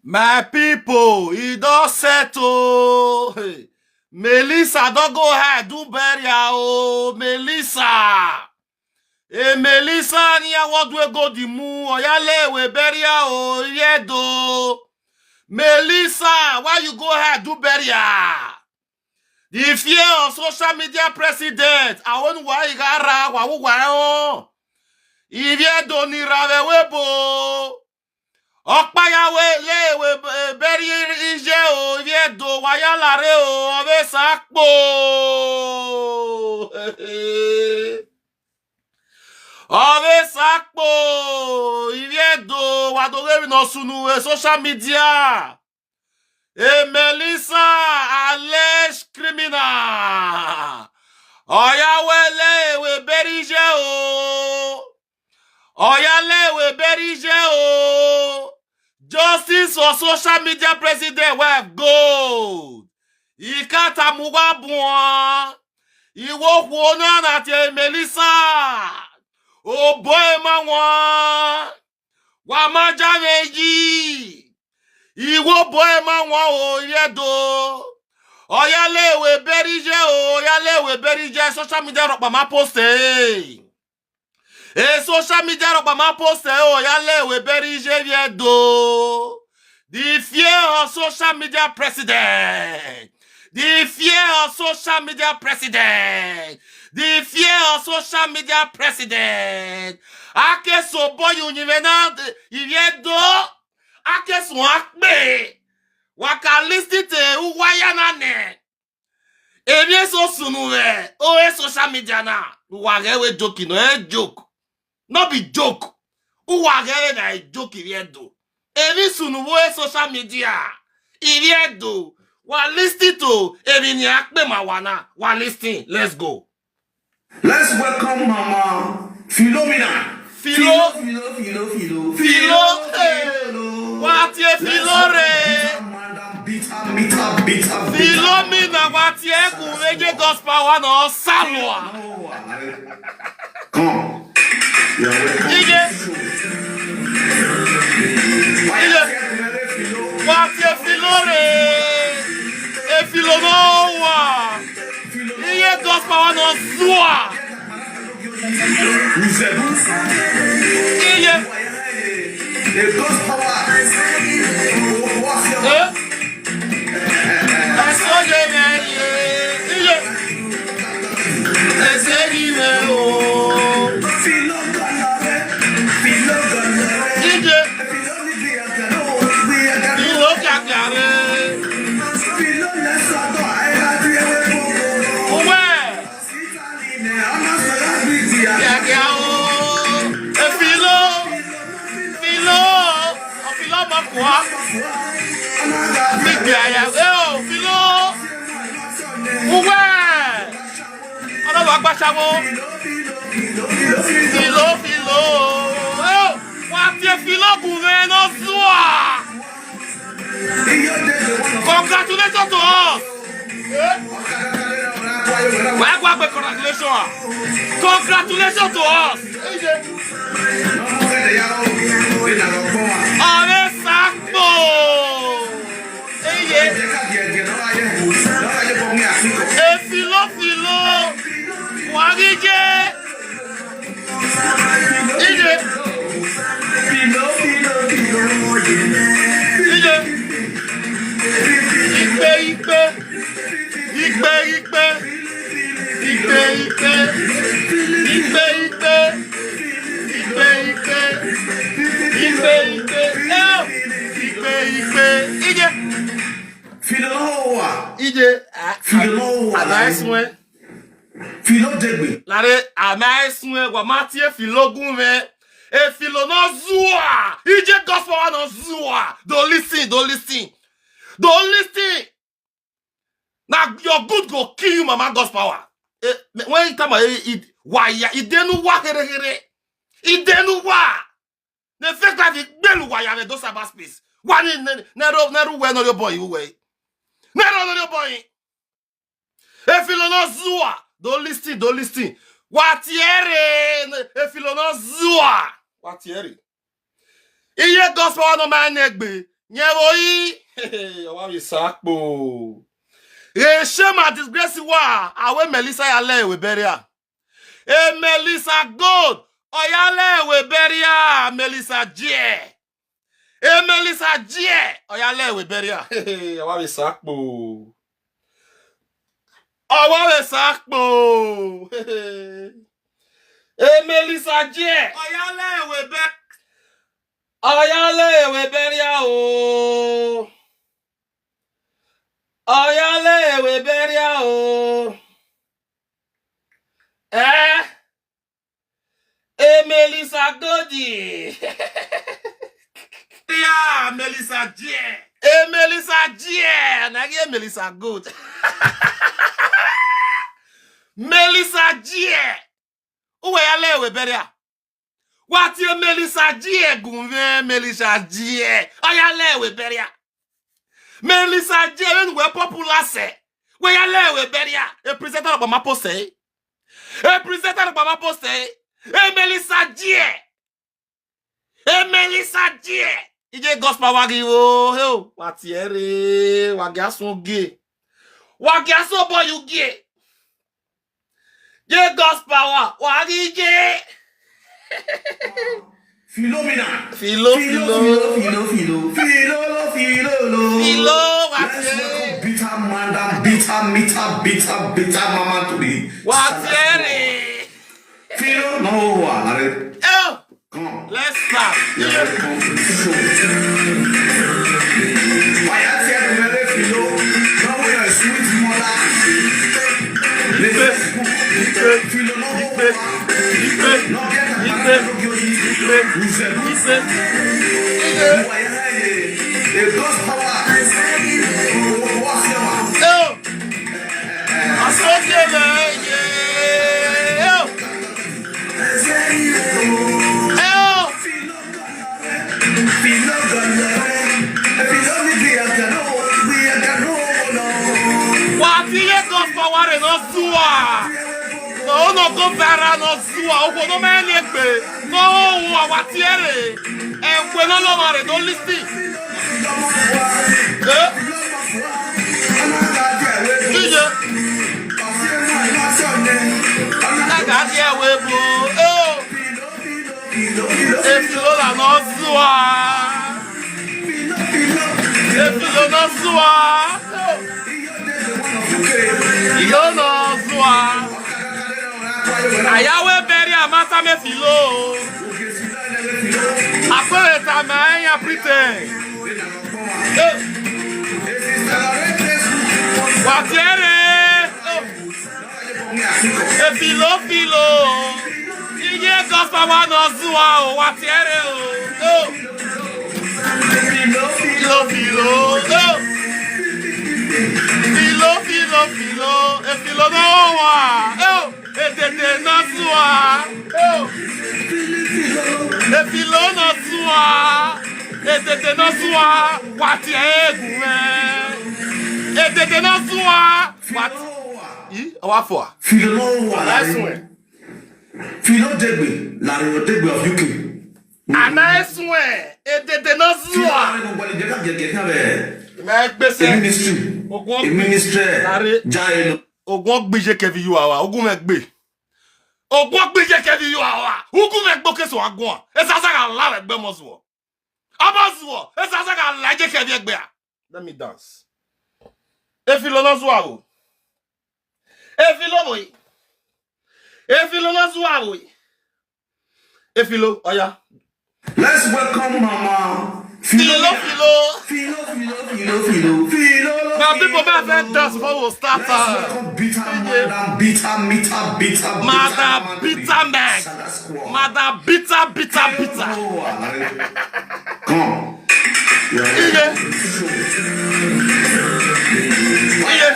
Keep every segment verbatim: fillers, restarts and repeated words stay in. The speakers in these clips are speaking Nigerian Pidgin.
My people, e don settle. Hey, Melissa don go high do burial o. Melissa. Hey, Melissa, ni awon du ego di mu. Oya le we burial o. Yedo. Melissa, why you go high do burial? The fear of social media president. Awon wa igara wa wu wa o. Iviedo ni rave webo. Ọkpayawe le we beri ije o, Iviedo wa ya lare o, ove sakpo. Ove sakpo, Iviedo wa do geri no sunu e social media. E Melissa, alleged criminal. Oya wele we beri ije o. Oya le we beri ije o. Justice for social media president wife gold. Ikata muwa buon. Iwo huona na te Melissa. O boy ma won. Wa ma ja meji. Iwo boy ma won o Iviedo. Oya le we beri ije o, oya le we beri ije social media ropa ma post e. E social media ropa ma post e o, oya le we beri ije Iviedo. The fear of social media president. The fear of social media president. The fear of social media president. Ake so boy univena Iviedo. Ake so akpe. Waka listen to uwaya na ne. Emi eso sunu we o e social media na. Uwa ge we joke no e joke. No be joke. Uwa ge na e joke Iviedo. Emi sunu wo e social media. Iviedo. Wa listen to emi ni akpe ma wa na. Wa listen. Let's go. Let's welcome Mama Philomena. Philo. Philo, Philo, Philo, Philo. Philo, hey. Philo. Wa tie Philo re. Beat her, madam, beat her, beat her, beat her. Philomena, wa tie ku meje gospel wa no salwa. Come. You're welcome. Ije. Ije. Wa tie Philo re. E Philo no wa. Iye gospel wa no zua. Iye. Eh? Asoje ne ye. Iye. Ese ni me o. Iye. Ilo kakare. Uwe. Kíákíá o. E Philo. Philo. O Philo ma kwa. Mi gbé aya. E o Philo. Uwe. Ọlọ́run agbáṣáwó. Philo, Philo. E o. Wa tie Philo gun re no zua. Congratulations to us. Why go back congratulations? Congratulations to us. Ọ̀rẹ́ Sápò. E Philo Philo. Wàá rí jẹ́. Ije. Ije. Ikpe, ikpe. Ikpe, ikpe. Ikpe, ikpe. Ikpe, ikpe. Ikpe, ikpe. Ikpe, ikpe. Eh, ikpe, ikpe. Ije. Philo no wa. Ije. Ah, Philo no wa. Ana esun e. Philo degbe. Lare, ana esun e, wa ma tie Philo gun ve. E Philo no zua. Ije gospel wa no zua. Do listen, do listen. Do listen. Na your good go kill you, mama gospel wa. Eh, me- when you tell me, eh, it, why ya, it denu wa here here. It denu wa. The fake life, it belu wa ya, those cyber space. Wani ne, ne ro, ne ro we no your boy, we. Ne ro no your boy. E Philo no zua. Don't listen, don't listen. Wa tiere, e Philo no zua. Wa tiere. Iye gospel wa no ma negbe. Nyevoyi. Owa we sakpo. Re shame and disgrace wa. Awe Melissa ya le we bury her. E Melissa Gold. Oya le we bury her. Melissa J. E Melissa J. Oya le we bury her. Owa we sakpo. Owa we sakpo. E Melissa J. Oya le we bury. Oya le we bury her o. Oya le we bury her o. Eh? E Melissa Gold. Yeah, Melissa J. E Melissa J. Na ye Melissa Gold. Melissa J. Uwe ya le we bury her. Wa tie Melissa J gunve Melissa J. Oya le we bury her. Melissa J, when we popular se. We ya le we bury her. E presenter of my post eh. E presenter of my post eh. E Melissa J. E Melissa J. Ije gospel wagi o. He o. Wa tie re. Wagi asun ge. Wagi asun boy you ge. Je gospel wa. Wagi je. Philomena. Philo, Philo, Philo. Philo, Philo, Philo. Philo, Philo, Philo. Philo, wa tie. Let's welcome bitter madam, bitter, bitter, bitter, bitter mama to the Wa tie re. Philo, no, wa, are. Oh, come on. Let's start. You're welcome to the show. Why you tell me that Philo? Don't we are sweet mother? Let's go. Philo, no, wa. Ife, Ife, Ife, Ife. Yo! Asokele, yeah! Yo! Yo! Wa ti ye gospel wa re no zuwa. No, no go viral no zuwa. Ogo no me ni pe. No, wa wa ti ere. E we no lo ma re no listen. Eh? Iye. Aga di ewe bo. Eh. Efilo la no zuwa. Efilo no zuwa. Ilo no zuwa. Ayawe bury amata me Philo. Akwere ta ma enya pretend. Eh. Wa tie re. Oh. Efilo, Philo. Iye gospel wa no zuwa o, wa tie re o. Oh. Philo, Philo, Philo. Oh. Philo, Philo, Philo. Efilo no wa. Oh. Edede no zuwa. Oh. Efilo no zuwa. Edede no zuwa. Wa tie egu me. Edede no zuwa. Wa ti-, i, owa fo. Philo no wa. Nice one. Philo degbe, la yo degbe of U K. A nice one. Edede no zuwa. Philo no wa, le je ka je ke ka be. Me gbese. A ministry. Ogun. A ministry. Lare. Ja e no. Ogun gbije kevi yu awa. Ogun me gbe. Ogun gbije kevi yu awa. Ogun me gbo keso agun. E sa sa ka la we gbe mo zuwo. Aba zuwo. E sa sa ka la je kevi egbe a. Let me dance. Efilo no zuwa o. Efilo boy. Efilo no zuwa o. Efilo, oya. Let's welcome Mama Philo, Philo. Philo, Philo, Philo, Philo, Philo. My people, may I first dance before we start. Let's welcome bitter madam, bitter, bitter, bitter, bitter, madam, bitter, bitter, bitter. Come on. Iye. Iye.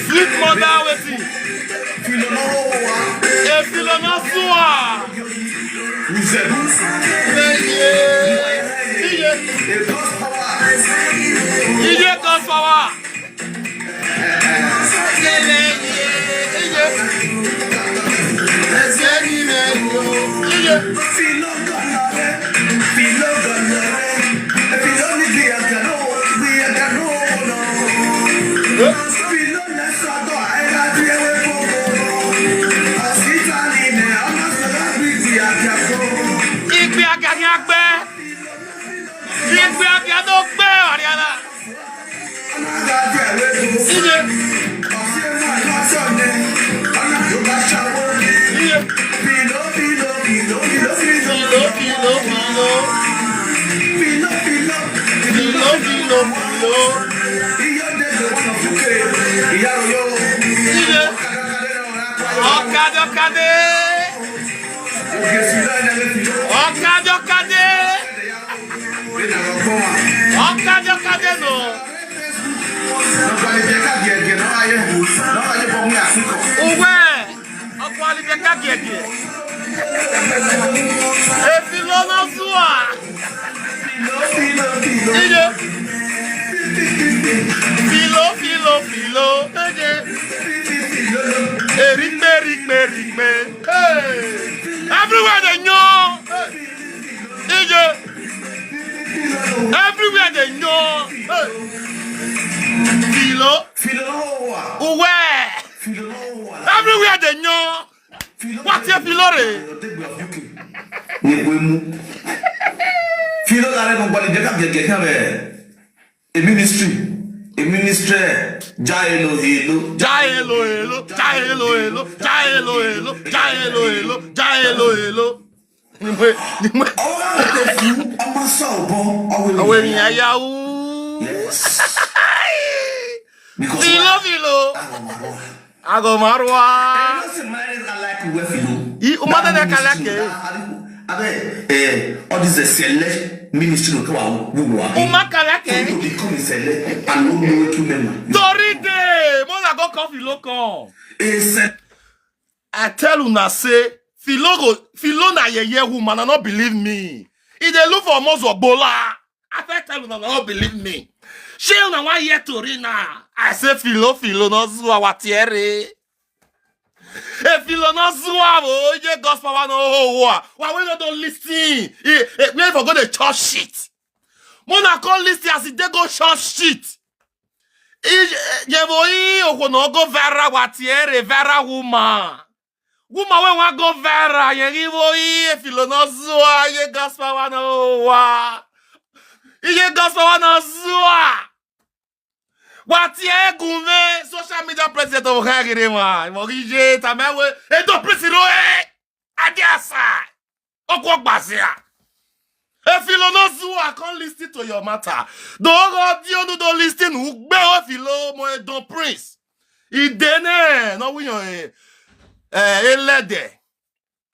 Sweet mother wetin? Efilo no zuwa. Iye. Iye. Iye God's power. Iye. Iye. Iye. Pé àbíá tó gbé Mariana. Iye. Iye. Filo, filo, filo, filo, filo. Filo, filo, filo, filo. Iye. Ọ̀kadà, ọ̀kadà. Ọ̀kadà, ọ̀kadà. Ọ̀kadà, ọ̀kadà nọ. Uwe. Ọkwa alibeka gege. Efilo n'ọsụ a. Iye. Filo, filo, filo. Ege. Erikpe, erikpe, erikpe. Hey. Everywhere they know. Hey. Iye. Everywhere they know. Hey. Filo. Filo. Uwe. Filo. Everywhere they know. What if you lorry? Filo la rẹ mo gbali jẹ ká gẹgẹ ká bẹ. A ministry, a ministry. Ja elo elo. Ja elo elo. Ja elo elo. Ja elo elo. Ja elo elo. Ja elo elo. Ni mo, ni mo. Ọwọ́ àwọn ètò fún ọmọ sọ ọ̀bọ ọwọ́ Àwọn ènìyàn yahoo. Yes. Because Filo, why? Filo. Àwọn ọmọ wa. Ago Marwa. Ẹ ló sì máa ń alike ìwé Filo. I umade na kalake. Abẹ, eh, all this, eh, select ministry no kawa wuwa. Uma kalake. For you to become a select and no know to member. Torí de, mo la go call Filo come. A se- I tell una say Filo go, Filo na yeye woman, I no believe me. E dey look for Omozo Gbola. I fit tell una, no believe me. Shey una wan hear tori na? I say Filo, Filo n'ọsụ a, wa tie re. E Filo n'ọsụ a o, ye gospel wa no ho wa. Wa we no don listen. E, e, we for go dey chop shit. Mona come listen as e dey go chop shit. E, e, ye bo i okwo no go viral, wa tie re, viral woman. Woman wey wan go viral, ye give o, iye Filo n'ọsụ a, iye gospel wa no wa. Iye gospel wa n'ọsụ a. Wa tie egume, social media president of Hagirima. Mo ki je ta me we, e do presi ro e. Adi asa. Okwo gbasia. E Filo n'ọsụ a, come listen to your matter. Do go di onu do listen, ugbe o Filo mo e don prince. Idene, no wiyan e. Eh, elede.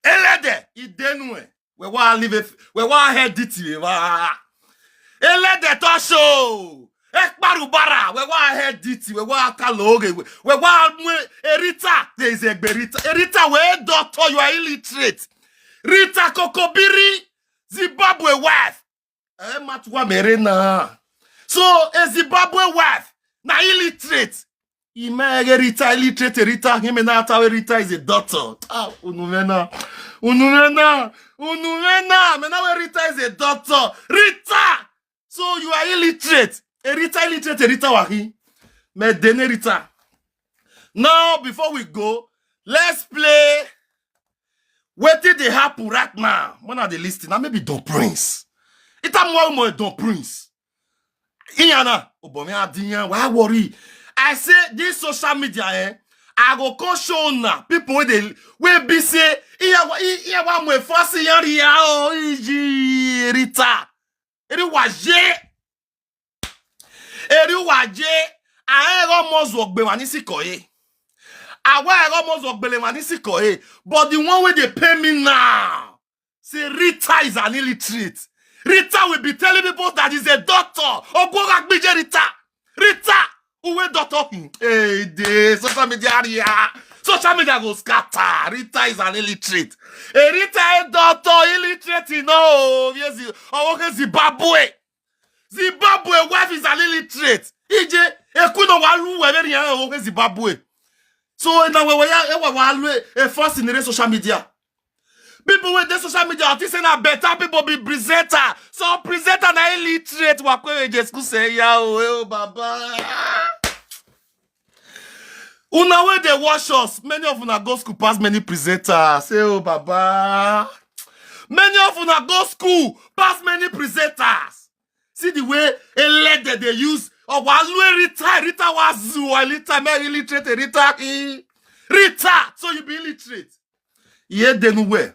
Elede, idenu e. We wa live, we wa edit we wa. Elede to show. E parubara, we wa edit, we wa kaloge, we, we wa mu Erita, there is a Berita. Erita, we doctor, you are illiterate. Rita Kokobiri, Zimbabwe wife. Eh, Matuwa Merena. So, a Zimbabwe wife, na illiterate. Imege Rita illiterate, Rita, him and that Rita is a doctor. Ah, unumena. Unumena. Unumena. Mena we Rita is a doctor. Rita! So you are illiterate. A Rita illiterate, a Rita wahi. Me dene Rita. Now, before we go, let's play wetin dey happen right now. When I dey listen, na maybe Don Prince. Ita mo mo Don Prince. Iyana, obomi adiyan, why worry? I say this social media, eh, I go come show una people wey dey, wey be say, iya wa, iya wa mo fasi yan ria o, iji Rita. Eri wa je. Eri wa je. A ero mo zo gbe wa ni siko e. Awa ero mo zo gbele wa ni siko e. But the one wey dey pay me now, say Rita is an illiterate. Rita will be telling people that he's a doctor. Ogbora gbije Rita. Rita, uwe doctor. Hmm. Hey, the social media area. Social media go scatter. Rita is an illiterate. Hey, Rita, a doctor, illiterate, you know. Yes, oh, okay, Zimbabwe. Zimbabwe wife is an illiterate. Ije, ekuno walu weberi ya, oh, okay, Zimbabwe. So, na we, we, ya, we, we, we, a first in the social media. People wey dey social media, I think say na better people be presenter. So presenter na illiterate, wa kwe je school say ya o, eh, oh, baba. Una wey dey watch us, many of una go school pass many presenters. Say, oh, baba. Many of una go school pass many presenters. See the way Elede dey use. Oh, wa lu Rita, Rita wa zu, Rita, me illiterate, Rita, eh. Rita, so you be illiterate. Ye denu we.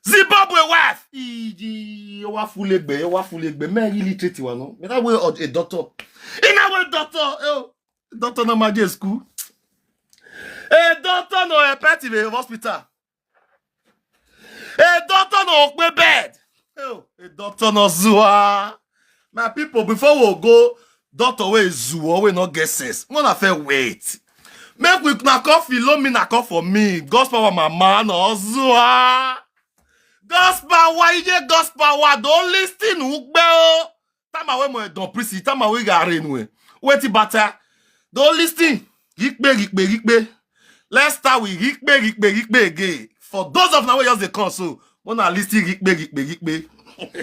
Zimbabwe wife. Iji, wa fulegbe, wa fulegbe. Me illiterate wa no. Me that way a doctor. In a way doctor, oh, doctor na my school. A doctor no a pet in a hospital. A doctor no okpe bed. Oh, a doctor no zua. My people, before we go, doctor wey zuo, we no get sense. Una fit wait. Make we na call Philomena call for me. Gospel power mama no zua. Gospel power, ije gospel power. Don't listen ugbe o. Tama we mo don prisi, tama we ga renwe. Weti bata. Don't listen. Gikpe, gikpe, gikpe. Let's start with gikpe, gikpe, gikpe again. For those of now wey just dey come so, wanna listen gikpe, gikpe, gikpe.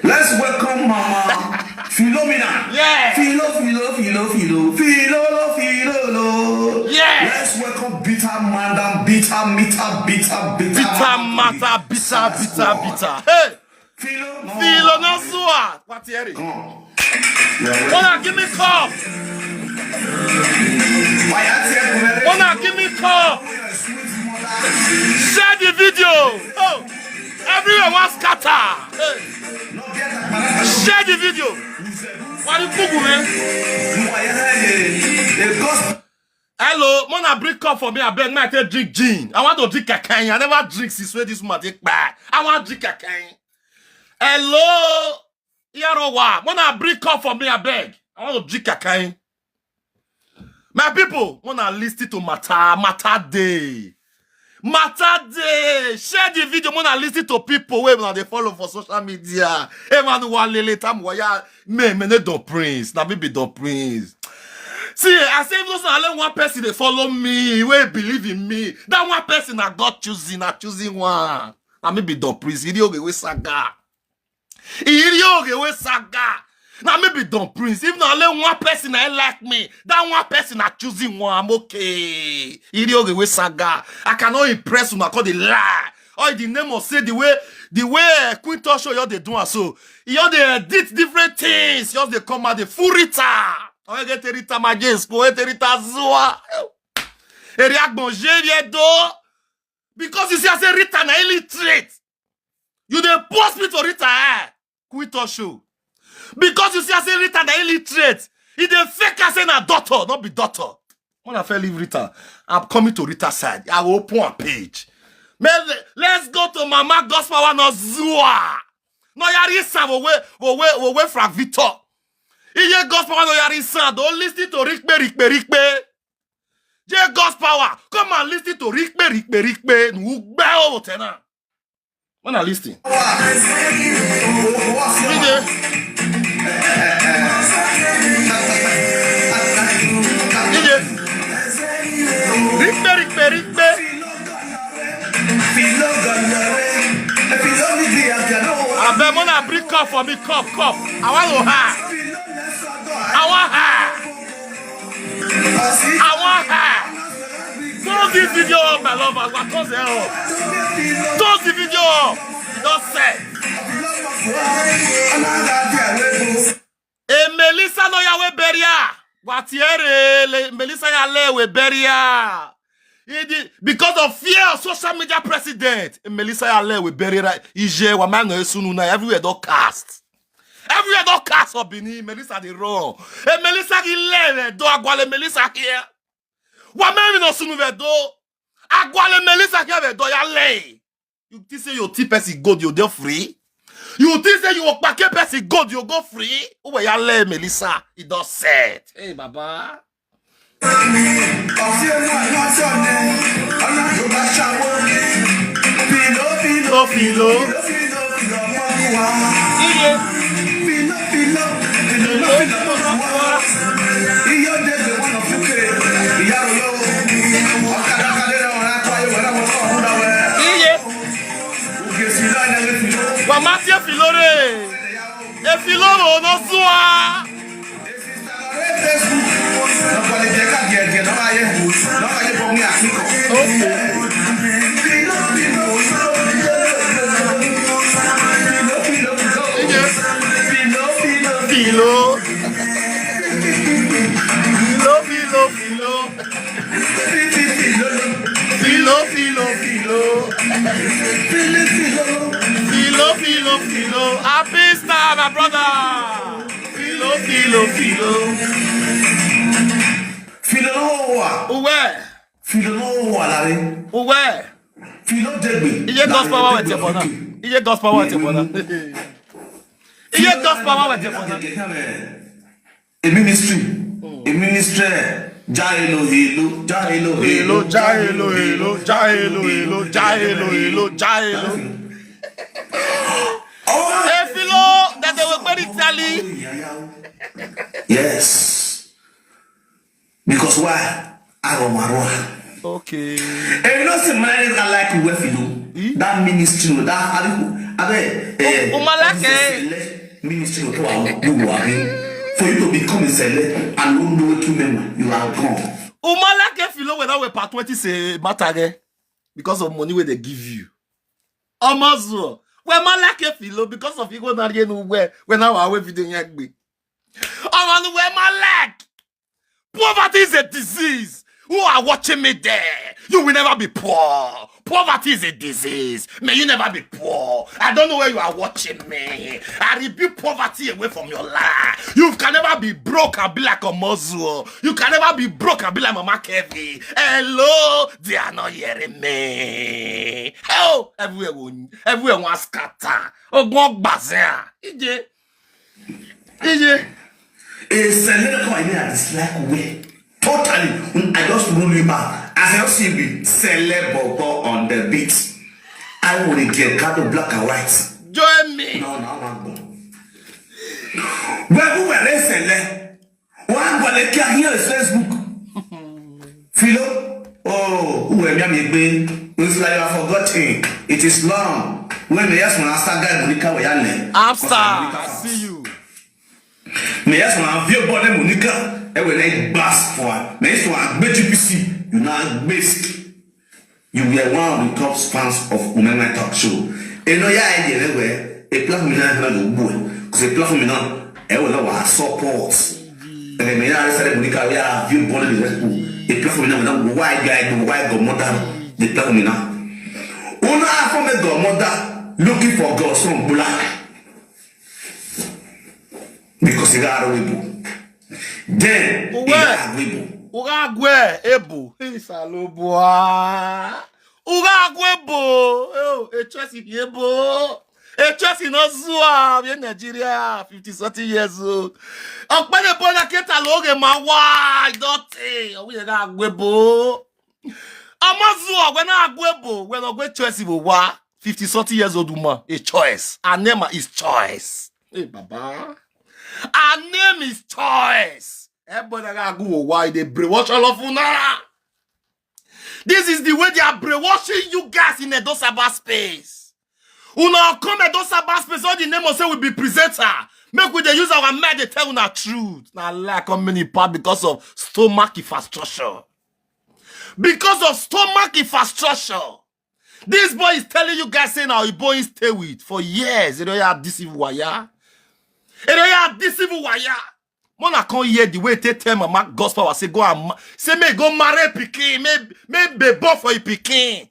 Let's welcome Mama Philomena. Yeah. Philo, Philo, Philo, Philo, Philolo, Philolo. Yeah. Let's welcome bitter madam, bitter, bitter, bitter, bitter. Bitter matter, bitter, bitter, bitter. Hey. Philo, no. Philo no sua. What here? Come on. Wanna give me cup? Wanna give me cup? Share the video. Oh, everyone wants scatter. Hey. Share the video. What the people, man? Hello, mona bring cup for me. I beg, I take drink gin. I want to drink kakanya. I never drink since when this woman take back. I want drink kakanya. Hello, Yarowa. Mona bring cup for me. I beg. I want to drink kakanya. My people, mona listen to matter, matter day. Matter day. Share the video. Mona listen to people wey una dey follow for social media. Everyone wa lele tam waya. Me, me ne don prince. Na me be don prince. See, I say if those only one person dey follow me, wey believe in me, that one person na God choosing, na choosing one. Na me be don prince. Iri oge we saga. Iri oge we saga. Na me be don prince. If na only one person I like me, that one person na choosing one. I'm okay. Iri oge we saga. I cannot impress una. Call the lie. All the name of say the way the way uh, Queen Talk Show you dey do am so. You dey edit different things. You dey come out the full Rita. Oh, get Rita Majesco, get Rita Zua. Eri agbon jeri edo. Because you see, I say Rita na illiterate. You dey post me to Rita, eh? Quit us show. Because you see, I say Rita na illiterate. He dey fake, I say na daughter, not be daughter. When I fell leave Rita, I'm coming to Rita's side. I will open a page. Man, let's go to Mama Gospel one of Zua. No, yari sa wo we wo we wo we Frank Victor. Iye Gospel one no yari sa. Don't listen to Rikpe Rikpe Rikpe. J God's power. Come and listen to Rikpe, Rikpe, Rikpe. Nugbe o tena. When I listen. Ije. Ije. Rikpe, Rikpe, Rikpe. Abeg, mona bring cup for me, cup, cup. I want to high. I want high. I want high. Close this video up, my lovers. What close it up? Close the video up. Don't say. E Melissa no ya we bury her. What here? Melissa ya le we bury her. He did, because of fear of social media president. E Melissa ya le we bury her. Ije wa man no esunu na everywhere don cast. Everywhere don cast for Benin. Melissa dey run. E Melissa ki le we do agwale Melissa here. Wa man no sunu we do. Agwale Melissa here we do ya le. You think say your tea person good, you dey free? You think say you okpake person good, you go free? Uwe ya le Melissa, e don set. Hey, Baba. Filo, filo. Iye. Iye. Wa ma tie filo re. E filo ro no sua. Okay. Filo. Philo, Philo, Philo. Happy star, my brother. Philo, Philo, Philo. Philo no wa. Uwe. Philo no wa lare. Uwe. Philo degbe. Iye gospel wa wete bona. Iye gospel wa wete bona. Iye gospel wa wete bona. A ministry. A ministry. Jahilo, hilo, jahilo, hilo, jahilo, hilo, jahilo, hilo, jahilo, hilo, jahilo. Oh, Efilo, that they were very Italy. Yes. Because why? I don't want. Okay. And you know, say, man, I like you, Efilo. That ministry, that, I mean, I mean, eh, Umalake. Ministry of power you are in. For you to become a celeb and don't know what you remember, you are gone. Umalake Philo, whether we part twenty say matter, eh? Because of money where they give you. Amazo. We Malake Philo because of you go na yen where when our way video yen gbe. Amazo we Malak. Poverty is a disease. Who are watching me there? You will never be poor. Poverty is a disease. May you never be poor. I don't know where you are watching me. I rebuke poverty away from your life. You can never be broke and be like a Mozuo. You can never be broke and be like Mama Kevi. Hello, they are not hearing me. Oh, everywhere, will- everywhere wants scatter. Oh, go bazar. Ije. Ije. A celeb come, I mean, I dislike way. Totally. I just rule him out. As I see be celeb bobo on the beat. I will get cut the black and white. Join me. No, no, no, no. Where who were they celeb? One go like here is Facebook. Philo. Oh, who were me? It's like you have forgotten. It is long. When the yes man after guy Monica we are late. After, I see you. Me yes man view body Monica. E we like bass for. Me yes man be G P C. You know basic. You were one of the top fans of Umeme Talk Show. You know, yeah, I did anywhere. A platform now have a boy. Because a platform now, I will know our support. And then me now I said Monica, we are view body the Red Bull. A platform now, now why guy, why go mother, the platform now. Una from a godmother looking for God, some black. Because he got a weapon. Then, he Uwe. Got a weapon. Uga agwe ebo. Isalobua. Uga agwe ebo. Oh, a choice in ebo. A choice in Ozua. In Nigeria, fifty something years old. Okpene bona keta loge ma wa. Idote. Owe ga agwe ebo. Amazu, when I agwe ebo. When I agwe choice ebo wa. Fifty something years old woman. A choice. Her name is choice. Hey, Baba. Her name is choice. Everybody that go why they brainwash all of una. This is the way they are brainwashing you guys in Edo Sabbath space. Una come Edo Sabbath space all the name of say we be presenter. Make we dey use our mind dey tell una truth. Na lie come many part because of stomach infrastructure. Because of stomach infrastructure. This boy is telling you guys say now he boy stay with for years. You know you have this evil wire. You know you have this evil wire. Mona come hear the way they tell mama gospel. I say go and ma- say me go marry pikin, me me be born for a pikin.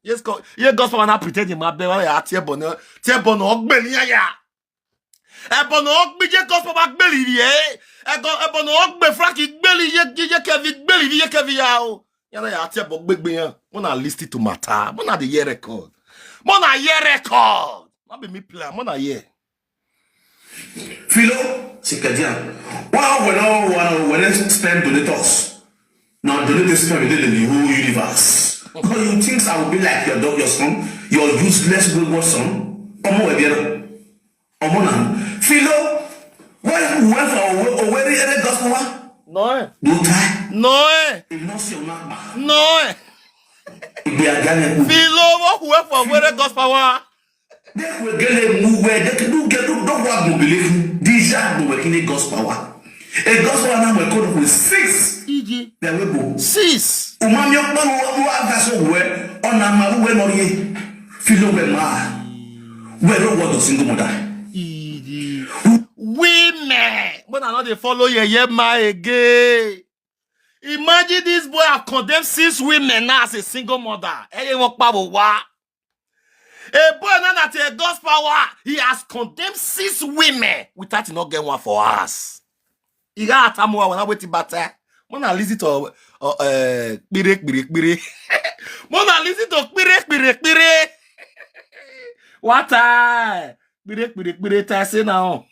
Yes, go yeah gospel and I pretend him my bed. Why I tear bono tear bono ogbeni ya. Ebono ogbije gospel ba gbeli ye. Ego ebono ogbe Frankie gbeli ye ye ye kevi gbeli ye kevi ya o. Yana ya ati ebo gbegbe yan. Mona listen to matter. Mona the year record. Mona year record. Not be me plan. Mona year. Philo, Sikadian. Wow, when I when I when I spend donators. Now donate this spend within the whole universe. Because you think I will be like your dog, your son, your useless wayward son? Omo Ebiero. Omo na. Philo, where who went for Owe- Oweri Ere Gospel? No, eh. Do tie. No, eh. If not see your mama. No, eh. If they are Ghana, Philo, what who went for Oweri Gospel? They will get a move where they can do get do don't want mobility. Deja do working in Gospel. A Gospel now we call with six. Iji. They will go. Six. Umami okporo wa wa vessel we on a maru we no ye. Philo we ma. We no want a single mother. Iji. Women. When I know they follow ye ye ma again. Imagine this boy have condemned six women now as a single mother. Hey, what power wa? A boy now that a God's power, he has condemned six women without not getting one for us. He got Atamuwa when I wait about that. Mona listen to uh, uh, kpiri kpiri kpiri. Mona listen to kpiri kpiri kpiri. What time? Kpiri kpiri kpiri. Tell say now.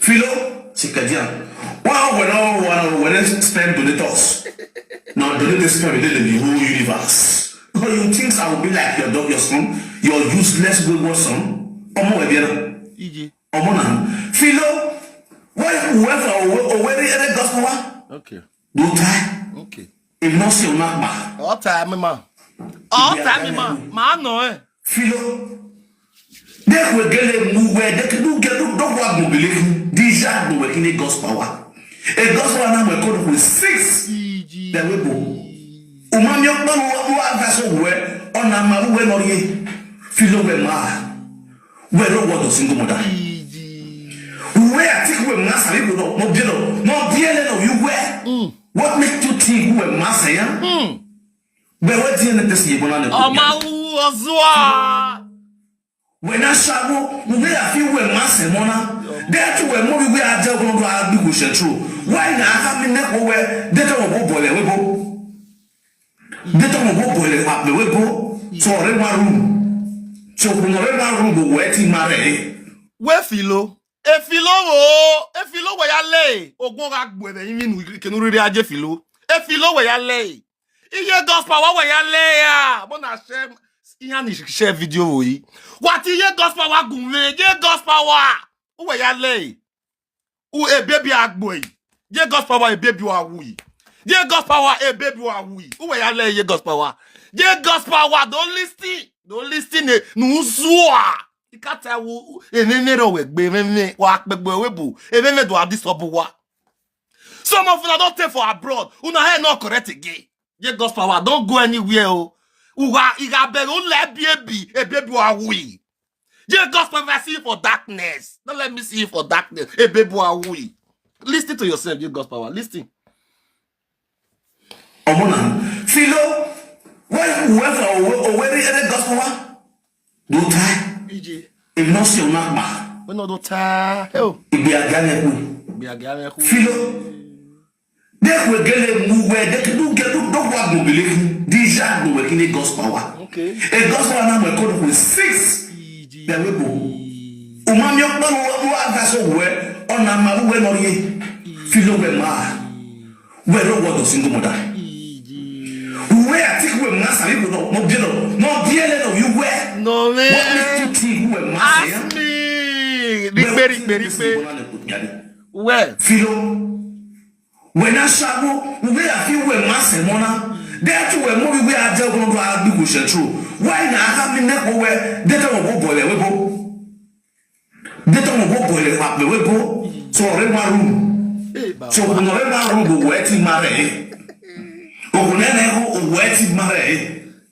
Philo, Chikadian. Wow, when I when I when I spend donators. Now donate this spirit in the whole universe. But you think I will be like your dog, your son, your useless wayward son? Omo Ebiera. Iji. Omo na. Philo, why whoever already any gospel one? Okay. No time. Okay. If not, you're not back. All time, man. All time, man. Man, no, eh. Philo. Dekwe gele muwe deke du gele du dogwa gobeleku. Dija do we kini gospel wa. E gospel wa na mwe kodo kwe six. Iji. The way bo. Umami okpanu wa wa gaso we. Ona ma we no ye. Philo we ma. We no wa do single mother. Iji. We atik we ma sa we no no bielo. No biele no you we. Mm. What make you think we ma sa ya? Mm. Be we di ne tesi ye bona ne. Ọma wu ọzụa. Wena shago, mwe ya fi we mase mona. De tu we mo bi we aja ko do a bi ko she true. Why na aka mi ne ko we, de to mo bo le we bo. De to mo bo le a be we bo. So re wa room. So ko no re wa room bo we ti mare. We Philo. E Philo wo. E Philo we ya le. Ogun ga gbo ebe yin nu ke nu riri aje Philo. E Philo we ya le. Iye gospel wa we ya le ya. Mo na share ihe a na-eshare video wo yi. What iye gospel wa gunwe? Iye gospel wa. Uwe ya le. U e baby agbo yi. Iye gospel wa e baby wa wu yi. Iye gospel wa e baby wa wu yi. Uwe ya le iye gospel wa. Iye gospel wa, don't listen. Don't listen e. Nu zua. Ikata wu e me me ro we gbe me me wa pe gbe we bu. E me me do a this obu wa. Some of una don take for abroad. Una head not correct again. Ye gospel power, don't go anywhere. Oh. Uga iga be o le bi ebi e baby wa wi. Ye gospel power, see you for darkness. Don't let me see you for darkness. E baby wa wi. Listen to yourself, ye gospel power. Listen. Omona, Philo, why whoever already any gospel wa? No time. E J. If not, you're not back. We no do ta. Oh. If we are gathered, Be a guy who. Philo. Dekwe gele muwe deke du gele du dogwa gobeleku. Dija do we kini gospel wa. Okay. E gospel wa na mwe kodo kwe six. E J. The way bo. Umami okpanu wa wa gaso we. Ona ma we no ye. Philo we ma. We no wa do single mother. E J. We atik we ma sa we no no bielo. No biele no you we. No man. What make you think we ma sa ya? Ask me. Rikpe, rikpe, rikpe. Well. Philo. Wena shago, we afi we mase mona. De tu we mo we aja ko do a bi ko she true. Why na aka mi ne ko we? De to mo bo le we bo. De to mo bo le wa be we bo. So re wa room. Hey, baba. So ko no re wa room bo we ti mare. O ko ne ne ko o we ti mare.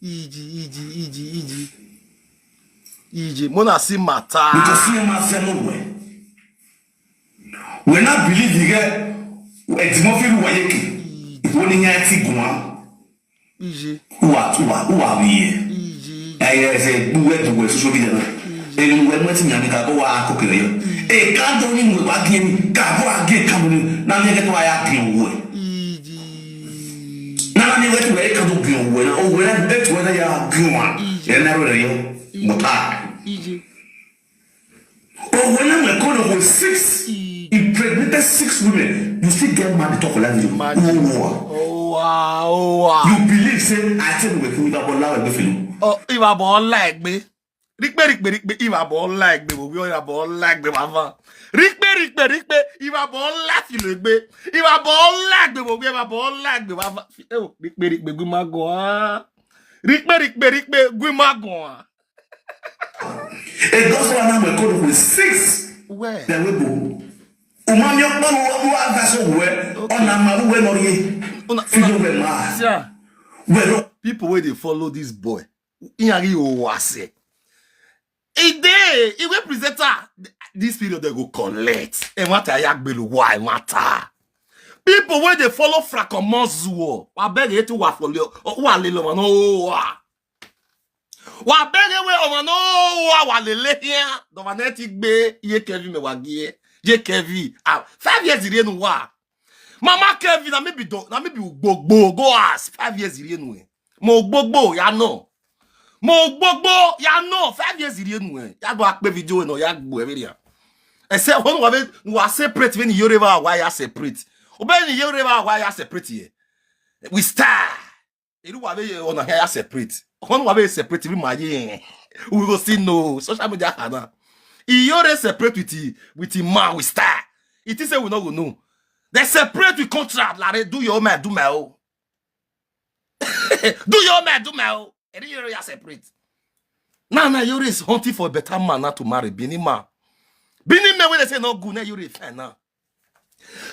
E J, E J, E J, E J. E J, mo na see matter. Because you must say no way. When I believe you get, it's more feel way you. When you are tigua. E J, Who are who are who are we here? E J. Eh, yes, eh, who were the way social media. And we went to Nyamika go a cook here. Eh, can't do anything with back in. Can't go again. Come on. Now you get why I can't wait. E J. Now you get where you can't do. When oh when I bet whether you are. And never you. But I. E J. Oh, when I'm a call of six, impregnated six women, you still get mad to talk like you. Imagine. Oh, Oh, wow, oh, wow. You believe, say, I tell you, we can never allow it. Oh, iwa bo like me. Rikpe, rikpe, rikpe. Iwa bo like me. We iwa bo like me, mama. Rikpe, rikpe, rikpe. Iwa bo like you, me. Iwa bo like me. We iwa bo like me, mama. Oh, rikpe, rikpe, gwi ma go, ah. Rikpe, rikpe, rikpe, gwi ma go, ah. A gospel and I'm a call of six. Where? Then we go. Umami okpanu wa wa gaso we. Ona ma we no ye. Una, Feel una, we ma. yeah. We no. People wey dey follow this boy, Inyari Owase. E dey, e wey presenter, this period they go collect. E matter ya gbelu why matter. People wey dey follow Fracomozuo, I beg you to wa follow, wa lelo no wa. Wa bere we oma no wa wa lele here. Doma ne ti gbe ye Kevin me wa gie. Ye Kevin. Ah, five years ire nu wa. Mama Kevin, na me be do, na me be gbogbo go ask. Five years ire nu e. Mo gbogbo ya no. Mo gbogbo ya no. Five years ire nu e. Ya go akpe video no ya gbo e ya. E se won wa be wa separate when you ever wa ya separate. Obe ni you ever wa ya separate ye. We star. Iru wa be ye ona ya separate. Won wa be separate we ma ye. We go see no social media kana. Iyore separate with the, with the man we star. It is say we no go know. They separate with contract. Like, do your own man, do my own. Do your own man, do my own. And then you are separate. Now, now Yore is hunting for a better man now to marry. Benin man. Benin man, when they say no good, now Yore fine now.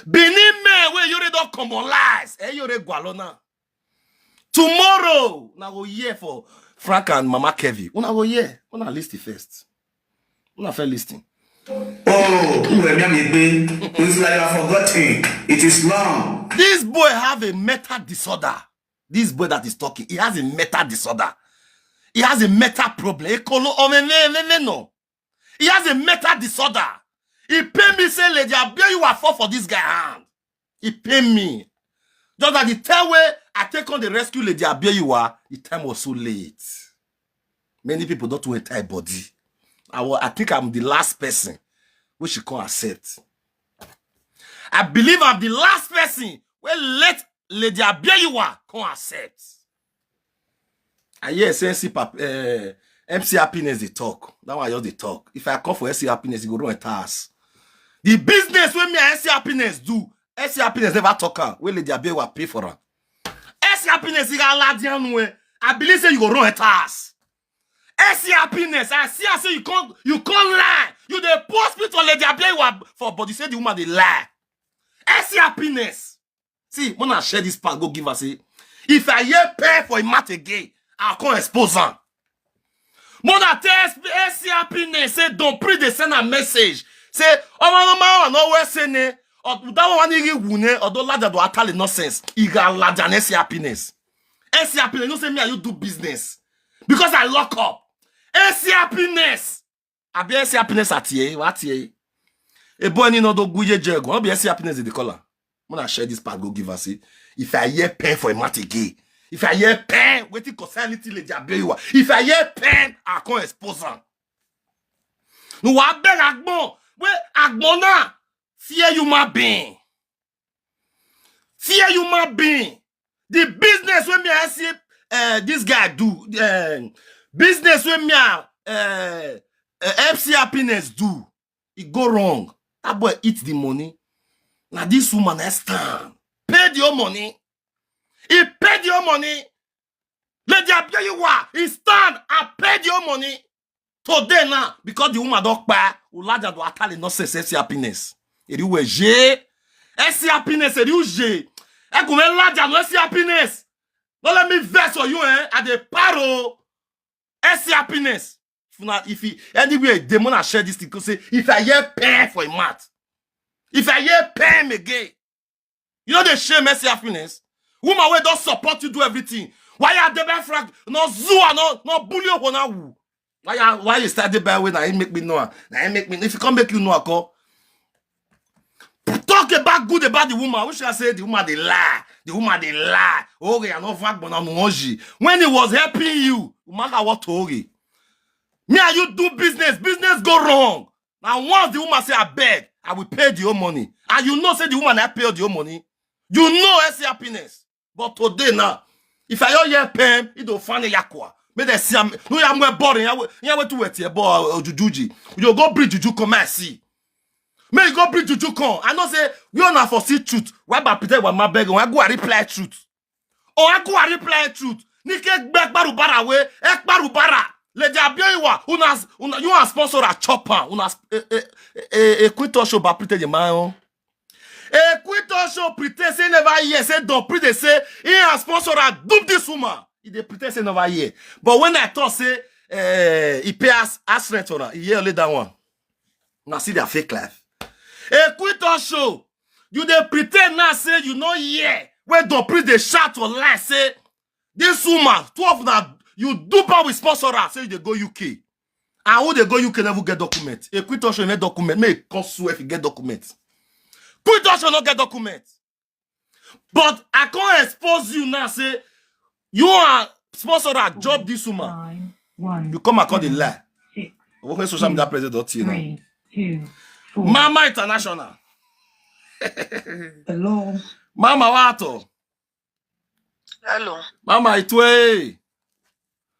Benin man, where Yore don't commonize. Eh, Yore Gualona. Tomorrow, now go here for Frank and Mama Kevin. Una go here. Una list it first. Una first listen. Oh, Uwemiamigbe, it's like I've forgotten. It is long. This boy have a mental disorder. This boy that is talking, he has a mental disorder. He has a mental problem. Ekolo omemememe no. He has a mental disorder. He pay me say Lady Abioyiwa fall for this guy hand. He pay me. Just that the time where I take on the rescue Lady Abioyiwa, the time was so late. Many people don't want tie body. I, wa- I think I'm the last person which you can accept. I believe I'm the last person where let Lady Abioyiwa can accept. I hear say MC, Pap- uh, MC Happiness they talk. That one I just they talk. If I come for MC Happiness, he go run a task. The business when me and MC Happiness do, MC Happiness never talk am. When Lady Abioyiwa pay for am. MC Happiness, he got ladian way. I believe say you go run a task. MC Happiness, I see, I say you can't, you can't lie. You dey post picture Lady Abioyiwa for body say the woman they lie. MC Happiness. See, when I share this part, go give us a. If I hear pair for a mat again, I'll come expose am. Mona tell S C Happiness say don't pre dey send a message. Say, oh my no man, no we say ne. Or that one is wune or don't ladder do atali nonsense. He got ladder and S C Happiness. S C Happiness, no say me and you do business. Because I lock up. S C Happiness. I be S C Happiness at ye, what ye? A boy ni no do guye jego. I be S C Happiness in the color. When I share this part, go give us it. If I hear pen for a mat again, if I hear pen, waiting concernity Lady Abioyiwa. If I hear pen, I can't expose am. No, I beg Agbon. Where Agbon now? Fear human being. Fear human being. The business when me I see uh, this guy do, uh, business when me uh, uh, M C Happiness do, it go wrong. That boy eat the money. Now this woman has stand. Pay the whole money. He paid the whole money. Lady Abioyiwa, he stand and pay the whole money. Today now, because the woman don't pay, Ulaja do atali nonsense S C Happiness. Eriwe je. S C Happiness, eriwe je. Ekume Laja no S C Happiness. Don't let me vex for you, eh? At the paro. S C Happiness. If, una, if he, anywhere, the man I share this thing, go say, if I hear pain for a mat, if I hear pain again, you know the shame S C Happiness. Woman wey don support you do everything. Why you dey buy frag? No zoo, no no bully, no wu. Why you why you start dey buy wey na him make me know am? Na him make me if you come make you know am, come talk about good about the woman. Which I say the woman dey lie. The woman dey lie. Okay, I no fuck but I'm when he was helping you, woman I want to okay. Me and you do business, business go wrong. Now once the woman say I beg, I will pay the whole money. And you know say the woman I pay the whole money. You know S C Happiness. But today now, if I don't hear pen, it don't find a yakwa. Make they see am. No, I'm well boring. I will, I will do it here, boy. Jujuji. You go bring juju come and see. May you go bring juju come. I know say we are not for see truth. Why by pretend why my beg? Why go and reply truth? Or I go and reply truth. Nike back barubara way. Ek barubara. Lady Abioyiwa. Unas una you are sponsor a chopper. Unas a a a quit show by pretend your man. A quit show pretend say never hear say don't pretend say he has sponsor a dupe this woman. He dey pretend say never hear. But when I talk say eh he pay us us rent on her, he hear only that one. Now see their fake life. A quit show. You dey pretend now say you no hear. When don't pretend they shout online say this woman, two of them You do bad with sponsor her, say you dey go U K. And who dey go U K never get document. A Queen Touch Show no get document. Make e come sue if you get document. Queen Touch Show no get document. But I can't expose you now, say you are sponsor her, job this woman. You come and call the lie. What kind of social media president don tell you now? Mama International. Hello. Mama Wato. Hello. Mama Itwe.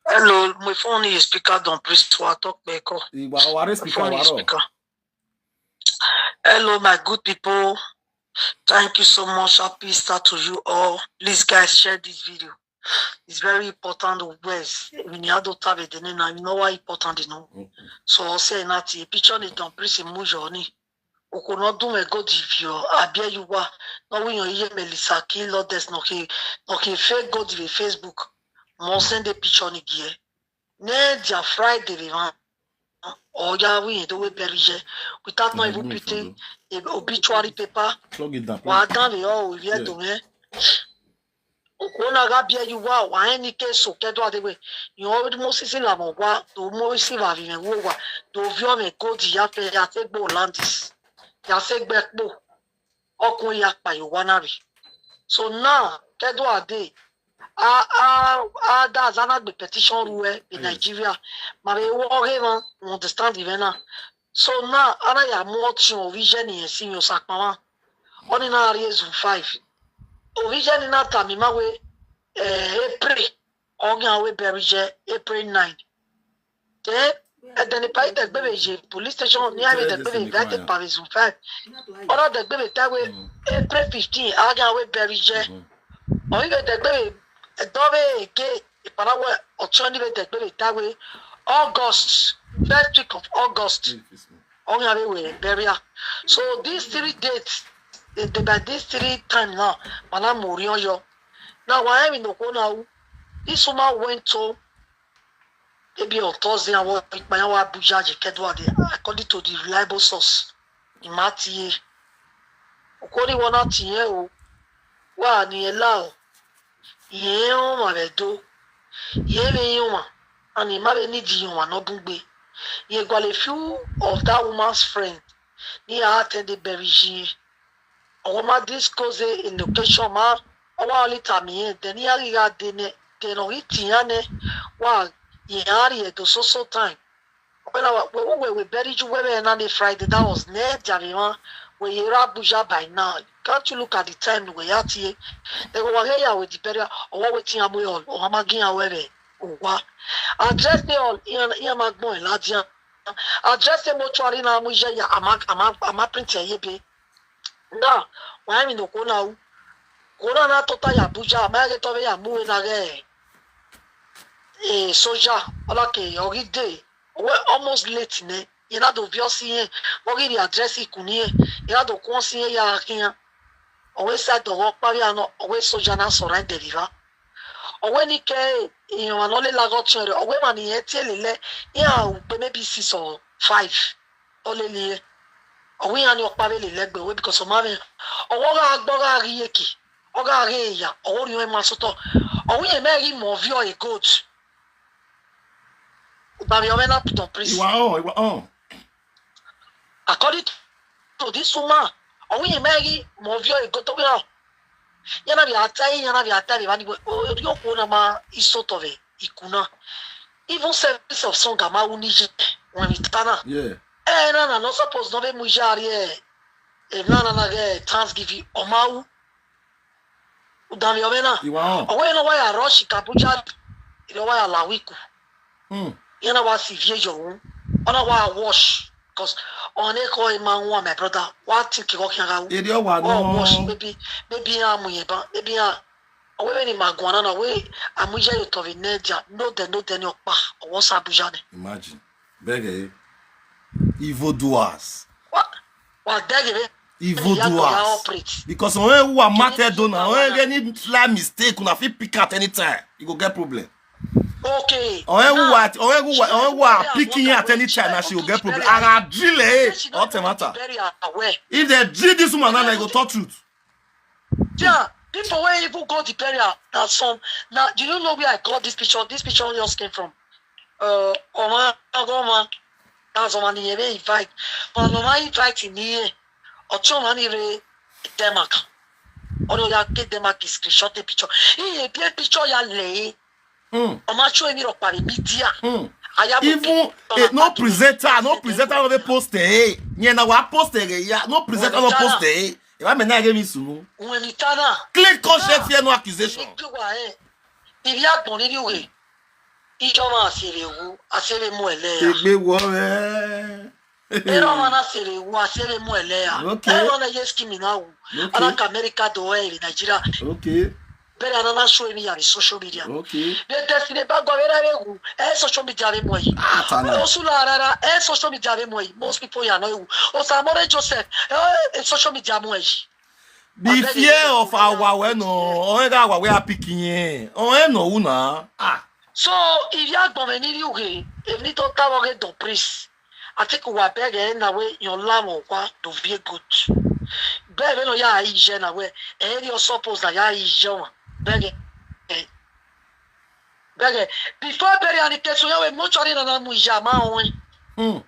Hello, my phone is speaker don, please to talk back. Ìwà àwárí speaker wàrọ̀. Hello, my good people. Thank you so much. Happy Easter to you all. Please, guys, share this video. It's very important. Where's Miniado Tabe Denena? You know why important, you know? So I'll say that a picture ni don, please, Mujoni. Okono do me go divio. Abia you wa. No we yon ye Melissa ki lo des no ki no ki fe go divi Facebook. Mo send the picture ni gie. Ne dia Friday vi van. Oya we do we bury je. Without not even putting a obituary paper. Plug it down. Wa dan le o we do me. Okona ga bia you wa wa any case so kedo ade we. You already mo sisi la mo wa do mo si va vi me wo wa. Do vio me go di ya fe ya fe gbo landis. Ya fe gbe po. Okun ya pa you wa na bi. So now kedo ade. A a a da zana gbe petition rue in Nigeria. Ma be wo ge ma understand even now. So now ana ya mo ti o vision yen si mi o sa pa wa. Oni na ari Zoom five. O vision na ta mi ma we eh April. Ogan we bury je April nine. Then and then the party that baby je police station near me that baby invited by Zoom five. Other that baby that way April fifteen. Ogan we bury je. Or even that baby a dove ke ipana we or twenty that baby that way August, first week of August. Ogan we bury. So these three dates, they by these three time now, mana mori on yo. Now why am in the corner? This woman went to maybe on Thursday and what my wa buja je kedwa de according to the reliable source. Imati ye. Okoni wana tiye o. Wa ni ela o. Ye o ma be do. Ye be yo ma. Ani ma be ni di yo ma no bungbe. Ye gwale few of that woman's friend. Ni a attend the bury. Owo ma disclose in location ma owa oli tami e then ya ri ga de ne then o iti ya ne wa ye ari e do so so time. When I we we we bury you we we na the Friday that was ne jari ma we ye ra buja by now. Can't you look at the time we ya ti e? They go wa ya we the burial or what wetin amu all or ma gin ya we we o wa. Address they all in in ma gbon la dia. Address the mortuary na amu ya ama ama ama print ye be. Now, why me no kona u? Kona na tota ya buja, ma ge to ya mu na ge. Eh, soja, ola ke ogi de. We almost late ne. Ye na do vio si ye. Ogi di address ikuni ye. Ye na do kon si ye ya kiyan. Owe sa do go pa ya no. Owe soja na so right deliver. Owe ni ke iyan wa no le lago chere. Owe ma ni ye tie le le. Ya u pe maybe six or five. Olele. Owe ya ni opa le le legbe we because o ma ve. Owo ga gbo ga ri eki. O ga re ya. Owo ri o ma so to. Owe ye me ri mo vi o e goat. Ba mi o me na put on prison. Ìwà ọ̀ ìwà ọ̀. According to this woman, owe ye me ri mo vi o e goat to we o. Yana bi atai yana bi atai ba ni we. O ri o ko na ma iso to ve ikuna. Even service of song ama unije when we tana. Yeah. Eh, na na no suppose no be mujari eh. Eh, na na na eh, Thanksgiving o ma u. Udami o me na. Ìwà ọ̀. Owe no wa ya rush ka buja. Ilo wa ya lawiku. Hmm. Yana wa si vie yo. Ona wa wash. Cause one ko e ma nwa my brother. Wa think ko kian ga u. Èdè ọ̀wà Oh, wash. náà. Maybe maybe I'm yeba. Maybe I. Owe ni magwana na we. Amuja yo to ve ne dia. No de no de ni opa. Owo sa buja ne. Imagine. Bẹ́ẹ̀ evil doers. Wa wa dege be. Evil Ya go ya doers. Operate. Because when who are mad at donor, when any slight mistake, una fit pick at any time. You go get problem. Okay. Or when who Now, are or when who are or when who are Yeah, picking what at can any we time, try now she will to get keep problem. it And I drill eh. She What the don't want to matter? Bury her away. If they drill this woman now, I go talk truth. Yeah. People wey even go the burial, na some, na, do you know where I got this picture? This picture just came from, uh, Oma Agoma. That's Oma Niyere invite. But Oma invite in here. Ocho Oma Niyere Denmark. Ono ya ke Denmark is screenshot the picture. He a picture ya lay. Mm. Oma show me rock by the media. Mm. I have a Even picture eh, no attached to presenter, it. No presenter no dey post eh. Yeah, na wa post eh. Yeah, no presenter no post eh. If I may not give me sunu. When it turn out, Clean conscience here, no accusation. If you are, eh, if you are born anyway, if you are serious, I say we more less. Egbe wo eh. Ero mana sere wu asere mu ele ya. Okay. Ero na yes kimi na wu. Okay. Ana ka America do e Nigeria. Okay, Bere ana na show mi ya ni social media. okay. Be test ne ba go bere be wu. E social media be mo yi. Ah, tana. O su la rara. E social media be mo yi. Most people ya no wu. O Samore Joseph. E social media mo yi. The fear of our we no. Oh, that our we are picking. Oh, eh, no, una. Ah. So if you are going anyway, if you don't have a don't priest, I think we are begging na we your lamb or what do be good. Bẹ́ẹ̀ bẹ́ẹ̀ náà yà á yíyẹ náà wẹ̀ ẹ̀ ẹ́ rí ọ suppose náà yà á yíyẹ wọn bẹ́ẹ̀ bẹ́ẹ̀ before bẹ́ẹ̀ ni kẹsùn yẹn wẹ̀ mọ́túárì náà mú ìyá máa ń wẹ̀ Hmm.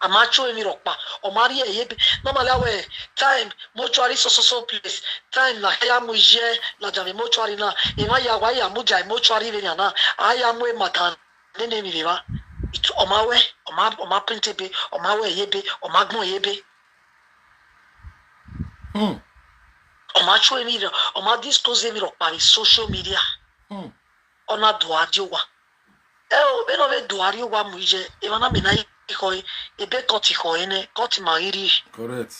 àmọ́ àtúwò èmi rọ̀ pa ọmọ àrí ẹ̀yẹ́ bí normally àwẹ̀ time mọ́túárì so so so place time na ẹ̀yà mú ìyẹ́ làjà mi mọ́túárì náà ìmọ̀ yà wá yà mú jà mọ́túárì rẹ̀ yàn náà àyà mú ẹ̀ màtà nene mi beba ọmọ awẹ ọmọ ọmọ pinte be ọmọ awẹ ye be ọmọ agbọn ye be Hmm. ọmọ atsọ emi rẹ ọmọ disclose emi rẹ ọkpa mi social media Hmm. ọna do adi wa ẹ o bẹ náà bẹ do adi wa mu jẹ ẹ ma na mi na yi kọ ye ebe kọti kọ ye nẹ kọti ma rí rí Correct.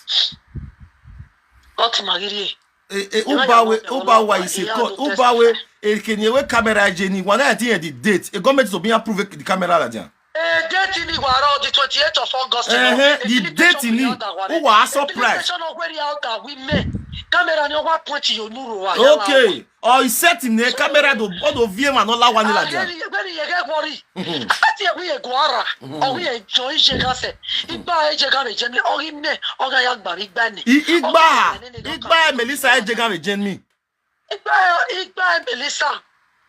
kọti ma rí rí Eh, eh, Ubawe, Ubawe is a court. Ubawe, eh, can you camera Jenny? One I think the date. A government to be approve the camera la dia. ẹ date ni wàrà ọdún twenty eight of August. Eh, eh, the date ni. Who was surprised? Station of where you out that we met. Camera ni wa point you nuru wa. Okay. Or he set in the camera to all the V M and all that one la dia. Very very yege worry. Ati we e gwara. O we e joy je ka se. Igba e je ka me je mi. O ri me. O ga ya gba mi gba ni. Igba, Igba Melissa e je ka me je mi. Igba igba Melissa.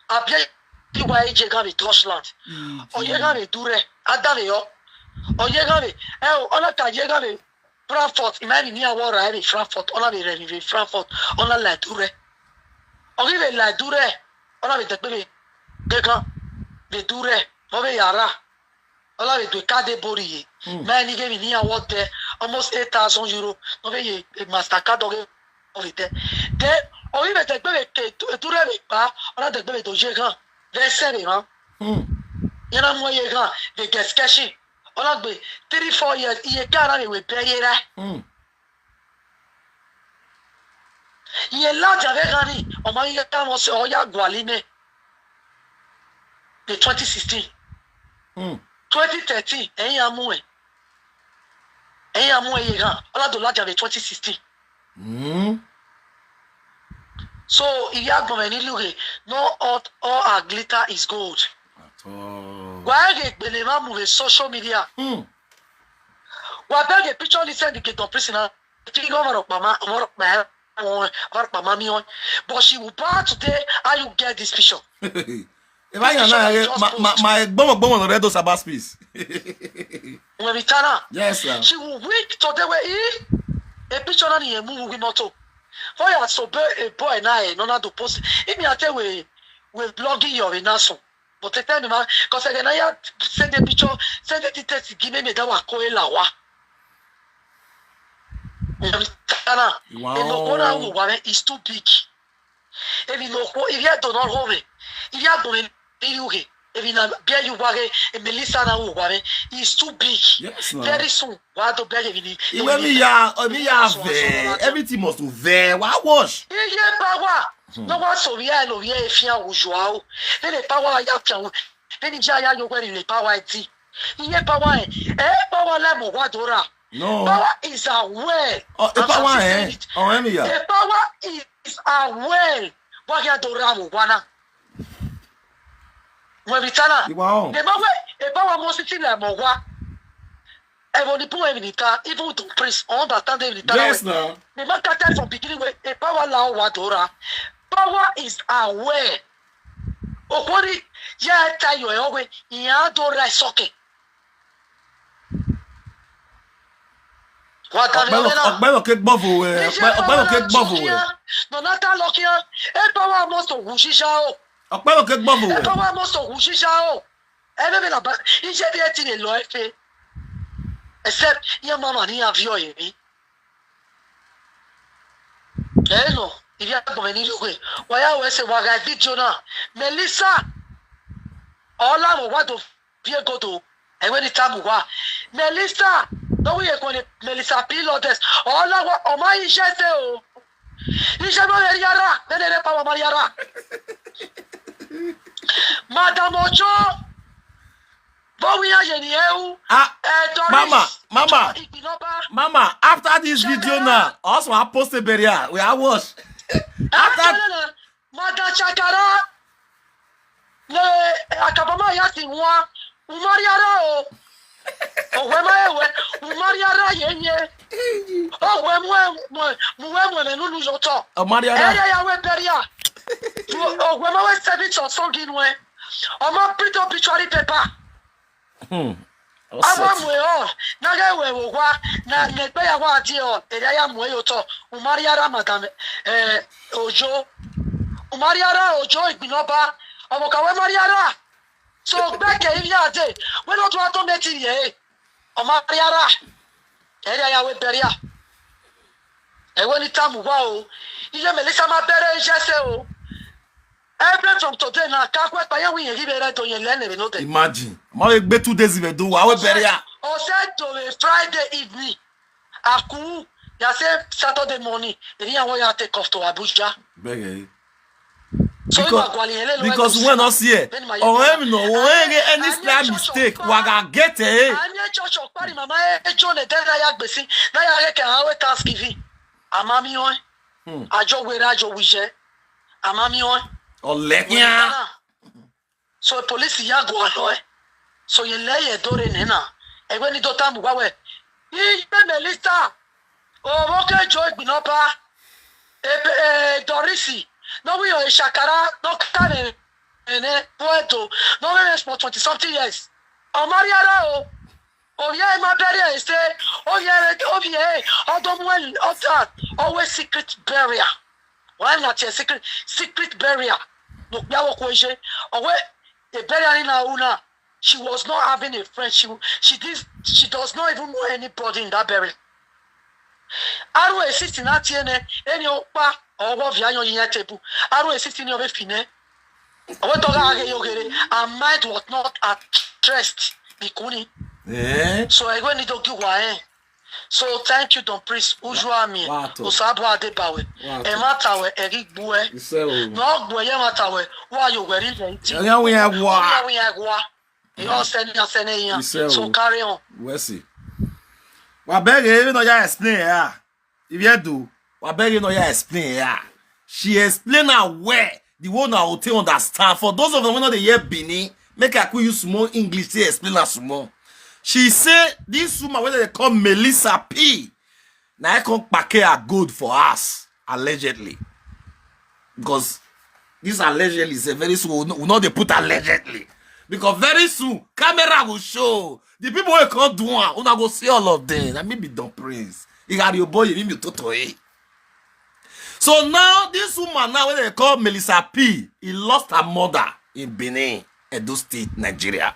Abia iwa e je ka me Deutschland. O ye ka me dure. Adare yo. O ye ka me. E o na ka ye ka me Frankfurt. Imagine ni awon ra e Frankfurt. Ona be re ni Frankfurt. Ona la dure. O ri be la dure. Ona be te pe be. Gẹ́gán be dure. Mo be yara. Ola be do card e bori ye. Many game ni awon de almost eight thousand euro. No be ye master card oge o le de. De o ri be te pe be ke dure be pa. Ona te pe be do ye gan. Be se be ran. Yana mo ye gan. Be get sketchy. Ona gbe three four years iye kara be we be ye ra. Iye laja be gan ni. O ma ye ka mo se o ya gwa li me. The twenty sixteen. Hmm. Twenty thirteen. Ẹ̀yin amú ẹ̀. Ẹ̀yin amú ẹ̀ yẹ gan. Ọládùn lájà the twenty sixteen. Hmm. So ìyá àgbọ̀n rẹ̀ nílùú rẹ̀ no all, all her glitter is gold. At all. Wàá rè gbèlè má mú rè social media. Hmm. Wàá bẹ́ẹ̀ rè picture ní send gate of prison náà. Tí wọ́n rọ̀ pàmò wọ́n rọ̀ pàmò wọ́n rọ̀ pàmò mi wọ́n. But she will bow today how you get this picture. If I na my my my gbọmọ gbọmọ no redo sabas peace. Wọ́n mi tán náà. Yes sir. She will weak today wey he a picture náà nìyẹn mú wí mọ́tò. Fọyà sọ bẹ́ẹ̀ a boy náà ẹ̀ nọ́nà tó post. Èmi àtẹ̀wé we blogging your renaissance. But tell me man, cause I na ya send a picture, send a details give me that wa ko e la wa. Tana, Wow. Eno kona wo wa is too big. Ebi no ko if you don't know me. If you don't you get. Ebi na bia you wa e Melissa na wo wa is too big. Yes, na. Very soon, wa do beg ebi ni. Iwe mi ya, mi ya ve. Everything must ve. Wa wash. Iye power. No wa so we are no we are if you are usual. Then the power ya fi awo. Then the ya yo where the power ti. Iye power. Eh power le mo wa dora. No. Power is a well. Oh, e power eh. Oh, emi ya. A power is a well. Wa ya dora mo wa na. Wọ́n fi tánà. Ìwà ọ̀hún. Ẹ bá wẹ̀ ẹ bá wa mọ sí sílẹ̀ mọ̀ wá. Even the boy, even the time, even the priest, understand even the time. Yes, now. The man started from beginning where a power law wadora. Power is aware. Okwori, yeah, tell you, eh, owe, yeah, do right, okay. What are you now? Ọgbẹ́lọ̀kẹ́ gbọ́fò wẹ̀. Ọgbẹ́lọ̀kẹ́ gbọ́fò wẹ̀. No, not that lucky. A power must to wushisha o. Ọgbẹ́lọ̀kẹ́ gbọ́fò wẹ̀. A power must to wushisha o. Ebe me na ba, ije bi eti ne lo efe. Except your mama ni have your ebi. Eh no, if you have many look, why I will say waga video na. Melissa, all I want to be a go to. And when the time wa, Melissa, no we are going to Melissa Pilotes. All I want, oh my, ije se o. Ije no yara, then they power Mariara. Madam Ojo, but we are in the eu. Ah, eh, Doris, mama, mama, Iginoba. Mama, after this video now, also I post a burial. We are watch. After Madam Chakara, le akabama ya ti wa, Umariara o. Owe ma ewe, Umariara ye ye. Owe mu mu mu we mu me nunu yo to. Omariara. Ere ya we burial. Owe ma we sebi to songi nwe. Omo print obituary paper. Hmm. Awa mwe o, na ge we wo wa, na ne pe ya wa di o, ere ya mwe yo to. Umariara madam, eh, Ojo. Umariara Ojo Igbinoba. Omo ka we Mariara. So back e ya de. We no to automate ye. Omariara. Ere ya we burial. E we ni tamu wa o. Iye Melissa ma bere ije se o. Every from today na kakwe pa ya wi yin ribe re to yin lene be no de. Imagine. Ma we gbe two days ibe do wa we burial. O se to be Friday evening. Aku ya say Saturday morning. Eri awon ya take off to Abuja. Bege. So because, because we no see it. Or him no, or any slight mistake, waga get it. Anye church of Pari mama e John e den na ya gbesi, na ya ke awe Thanksgiving. Amami o. Hmm. Ajo were ajo wije. Amami o. Ole ya. So police ya go alo e. So ye le ye dore nena. Egbe ni dota mu wa we. Iye Melissa. O mo ke jo Igbinoba. E, e Dorisi. No we o Ishakara. No kane. Ene. Puerto. No we for twenty something years. O Mariara o. Oye, my burial is say, oye, oye, Odomwel, Otan, always secret burial. Why not a secret, secret burial? No, ya wo ko je. Owe, a burial in Auna. She was not having a friend. She she did she does not even know anybody in that burial. Aru exist in that T N A, any opa or what via your table. Aru exist in your fine. Owe to ga age yo gere, her mind was not at rest. Bikuni. Eh? So I go need to give her. So thank you, Don Priest. Usual me. Osabu Adebawe. E matawe, e rigbuwe. No gbuwe ye matawe. Wa yo weri le iti. Ya wi ya wa. Ya wi ya wa. E o sene ya sene ya. So carry on. We see. Wa beg e no ya explain ya. If you do, I beg you no ya explain ya. She explain her well. The one I will take understand. For those of them who know the year Bini, make I could use small English to explain her small. She say this woman, whether they call Melissa P, now I come pack her gold for us, allegedly. Because this allegedly is a very soon, we know they put allegedly. Because very soon, camera will show. The people who can't do one, una go see all of them. I mean, be Don Priest. He got your boy, you need to eh. So now, this woman now, when they call Melissa P, he lost her mother in Benin, Edo State, Nigeria.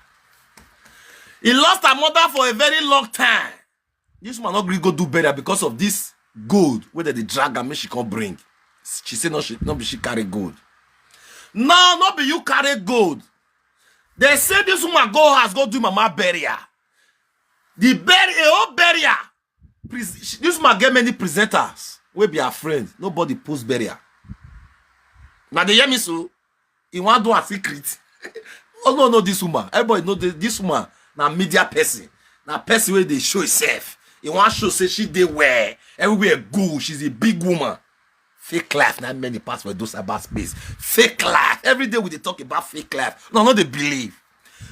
He lost her mother for a very long time. This woman not gree go do better because of this gold where they drag and make she can't bring. She say no, she not be she carry gold. No, not be you carry gold. They say this woman go house go do mama burial. The burial, a whole burial. Pres- she- this woman get many presenters. We be her friend. Nobody post burial. Now they hear me so. He want do a secret. Oh no, no, this woman. Everybody know this, this woman. Now media person. Now person where they show himself. He want show say she dey well. Everywhere go. She's a big woman. Fake life. Not many parts where those about space. Fake life. Every day we dey talk about fake life. No, no, they believe.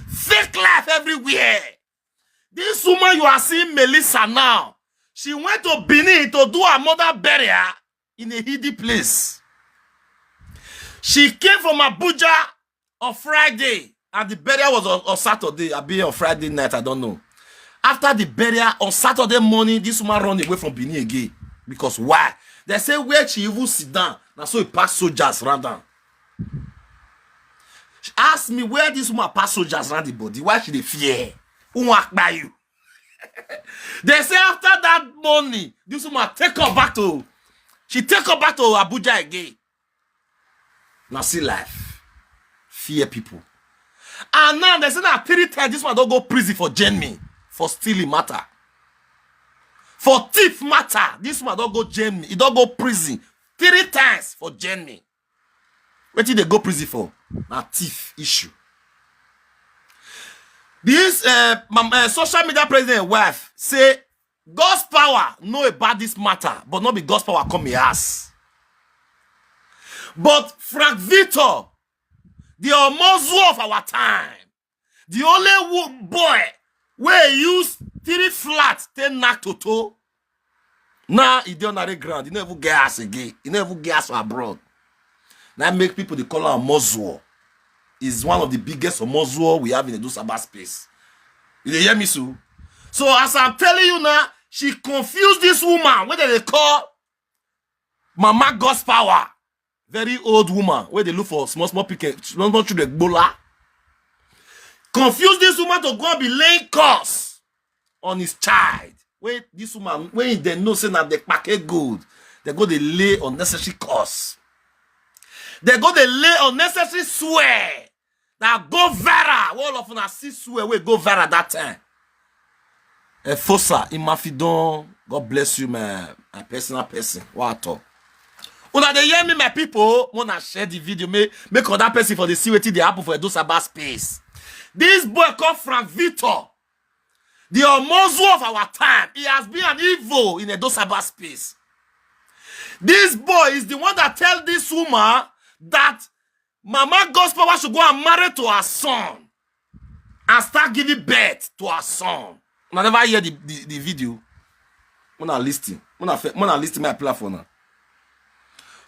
Fake life everywhere. This woman you are seeing, Melissa, now, she went to Benin to do her mother burial in a hilly place. She came from Abuja on Friday, and the burial was on, on Saturday. I be on Friday night, I don't know. After the burial on Saturday morning, this woman run away from Benin again. Because why? They say where she even sit down, now so it pass soldiers round down. She asked me where this woman pass soldiers around the body, why she dey fear? Who wan kpai you? They say after that morning, this woman take her back to, she take her back to Abuja again. Now see life. Fear people. And now they say now three times this one don't go prison for Jenny, for stealing matter. For thief matter, this one don't go Jenny. He don't go prison three times for Jenny. Wetin dey go prison for? Na thief issue. This uh, mam- uh, social media president wife say God's power know about this matter, but not be God's power come your ass. But Frank Victor, the Omozu of our time, the only wo- boy wey use three flat take knack toto, now he dey on a ground. He never get ass again. He never get ass for abroad. Now make people dey call am Omozuo. Is one of the biggest Omozuo we have in the Dusaba space. You dey hear me so? So as I'm telling you now, she confused this woman wey they call Mama God's Power. Very old woman wey dey look for small small pikin, small small children gbola. Confuse this woman to go and be laying curse on his child. Wey this woman, wey dem know say na the kpake gold, they go dey lay unnecessary curse. They go dey lay unnecessary swear that go viral. All of una see swear wey go viral that time. Efosa Imafidon, God bless you, my, my personal person. What at all? Una dey hear me, my people? Wanna share the video, make make other person for the see wetin dey happen for Edo Saba space. This boy called Frank Victor, the Omozu of our time. He has been an evil in Edo Saba space. This boy is the one that tell this woman that Mama God's Power should go and marry to her son and start giving birth to her son. Una never hear the, the, the video. Mona listen. Mona fe- Mona listen my platform now.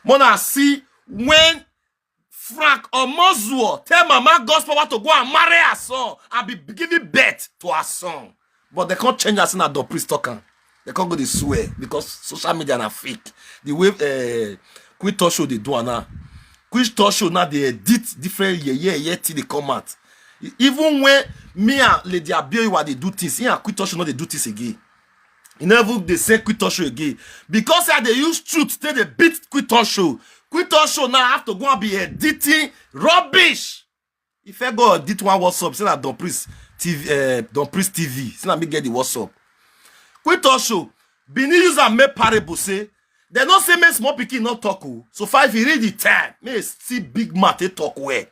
Mona see when Frank Omozuo tell Mama God's Power to go and marry her son and be giving birth to her son. But they can't change us in a Don Priest talk am. They can't go dey swear because social media na fake. The way uh, Queen Talk Show dey do am now. Queen Talk Show now dey edit different yeah yeah yeah till they come out. E- Even when me and Lady Abioyiwa dey do things, he and Queen Talk Show no dey do things again. You never dey say Queen Talk Show again because I dey use truth take dey beat Queen Talk Show. Queen Talk Show now have to go and be editing rubbish. If I go edit one WhatsApp, say na Don Priest T V, uh, Don Priest T V, say na me get the WhatsApp. Queen Talk Show, Benin use am make parable say they no say make small pikin no talk o. So far if you read the time, may see big man take talk well.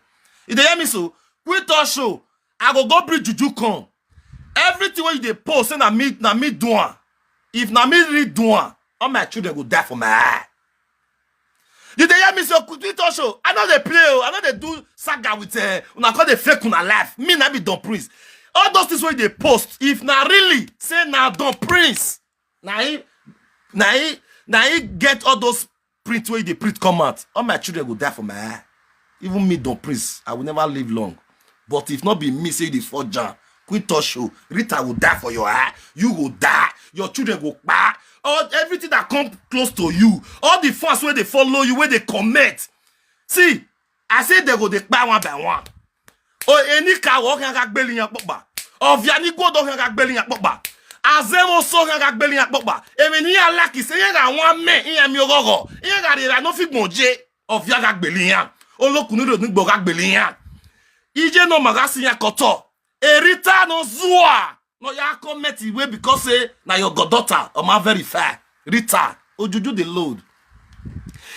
You dey hear me so? Queen Talk Show, I go go bring juju come. Everything wey you dey post say na me na me do am. If na me really do am, all my children go die for my eye. You dey hear me so? Queen Talk Show, I no dey play o. I no dey do saga with uh, una call dey fake una life. Me na be Don Priest. All those things wey you dey post, if na really say na Don Priest, na him na him na him get all those print wey you dey print come out, all my children go die for my eye. Even me Don Priest, I will never live long. But if not be me say you dey forge am, Queen Talk Show, Rita will die for your eye. You go die. Your children go kpa. All everything that come close to you, all the fans wey dey follow you, wey dey comment. See, I say they go dey kpa one by one. O eni ka wo kan ka gbeli yan popa. Ovia ni go do kan ka gbeli yan popa. Azemo so kan ka gbeli yan popa. Emi ni ya laki se yan ka wan me yan mi ogogo. Yan ka rira no fi gbonje. Ovia ka gbeli yan. Olokun ni ro ni gbo ka gbeli yan. Ije no magasi yan koto. Erita no zua. No ya comment iwe because say na your goddaughter. O ma verify. Rita, ojuju dey load.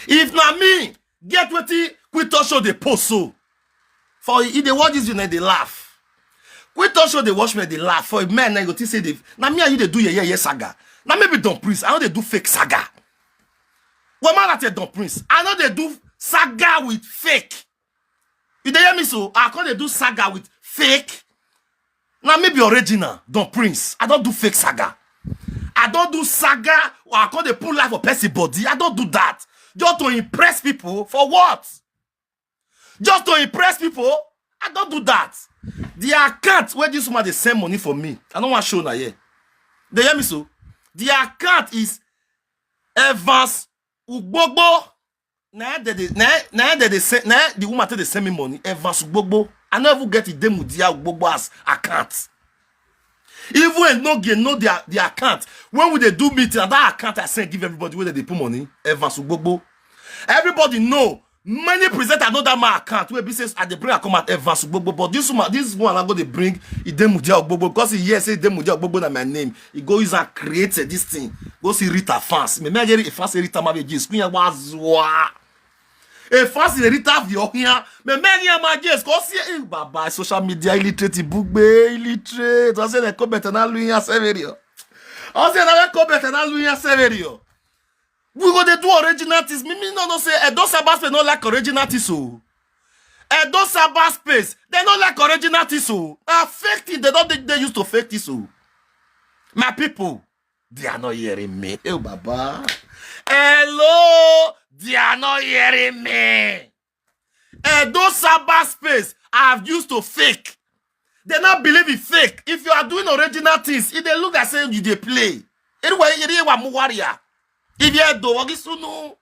If na me, get wetin Queen Talk Show dey post so. For e dey watch this, you know, dey laugh. Queen Talk Show dey watch me, dey laugh. For men, na you go think say dey na me and you dey do yeye yeye saga. Na me be Don Priest. I no dey do fake saga. Well, man, that's a Don Priest. I no dey do saga with fake. You dey hear me so? I can't dey do saga with fake. Now maybe original Don Prince. I don't do fake saga. I don't do saga or I call the pull life of person body. I don't do that. Just to impress people for what? Just to impress people? I don't do that. The account where this woman they send money for me. I don't want to show now here. They hear me so? The account is Evans Ugbogbo. Now they, they, now, now they, they send, now the woman tell they send me money. Evans Ugbogbo. I never get the Demudia Ugbogbo as account. Even when no get know their, their account. When we they do meeting, and that account I send give everybody where they put money. Evans Ugbogbo. Everybody know. Many presenters know that my account. Where be says I dey bring a come at Evans Ugbogbo, but this woman, this one I go dey bring Idemudia Ugbogbo because he hear say Idemudia Ugbogbo na my name. He go use and create eh, this thing. Go see Rita fans. Me me get if I say Rita ma be Jesus. Kunya was wa. If I say Rita vio here, me me ni ama Jesus. Go see eh, baba social media illiterate bugbe illiterate. I say they come better na luya severio. I say na come better na luya severio. We go dey do original things. Me, me no know say Edo Sabbath no like original things o. Edo Sabbath space, they no like original things o. Na fake thing, they don't they, they used to fake things o. My people, they are not hearing me. Oh, Baba. Hello, they are not hearing me. Edo Sabbath space, I've used to fake. They not believe in fake. If you are doing original things, if they look at say you they play. Anyway, you didn't want warrior. If you do what is no,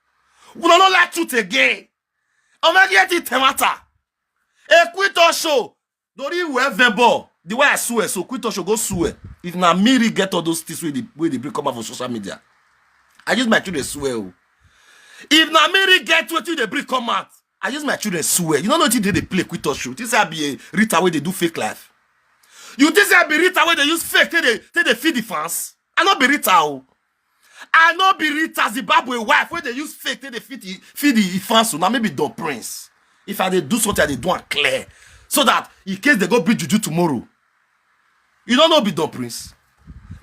we don't like truth again. I'm not getting temata. A quit or show. Don't you wear vebo. The way I swear, so quit or show go swear. If na me really get all those things where they, where they bring come out for social media. I use my children swear. Oh. If na me really get what you they bring come out, I use my children swear. You don't know what they, they play quit or show. This I be a Rita where they do fake life. You this I be Rita where they use fake till they, till they feed the fans. I not be Rita. Oh. I no be Rita Zimbabwe wife where they use fake till they feed the, feed the fans. So now maybe Don Prince. If I they do something, I they do and clear. So that in case they go bring juju tomorrow, you don't know be Don Prince.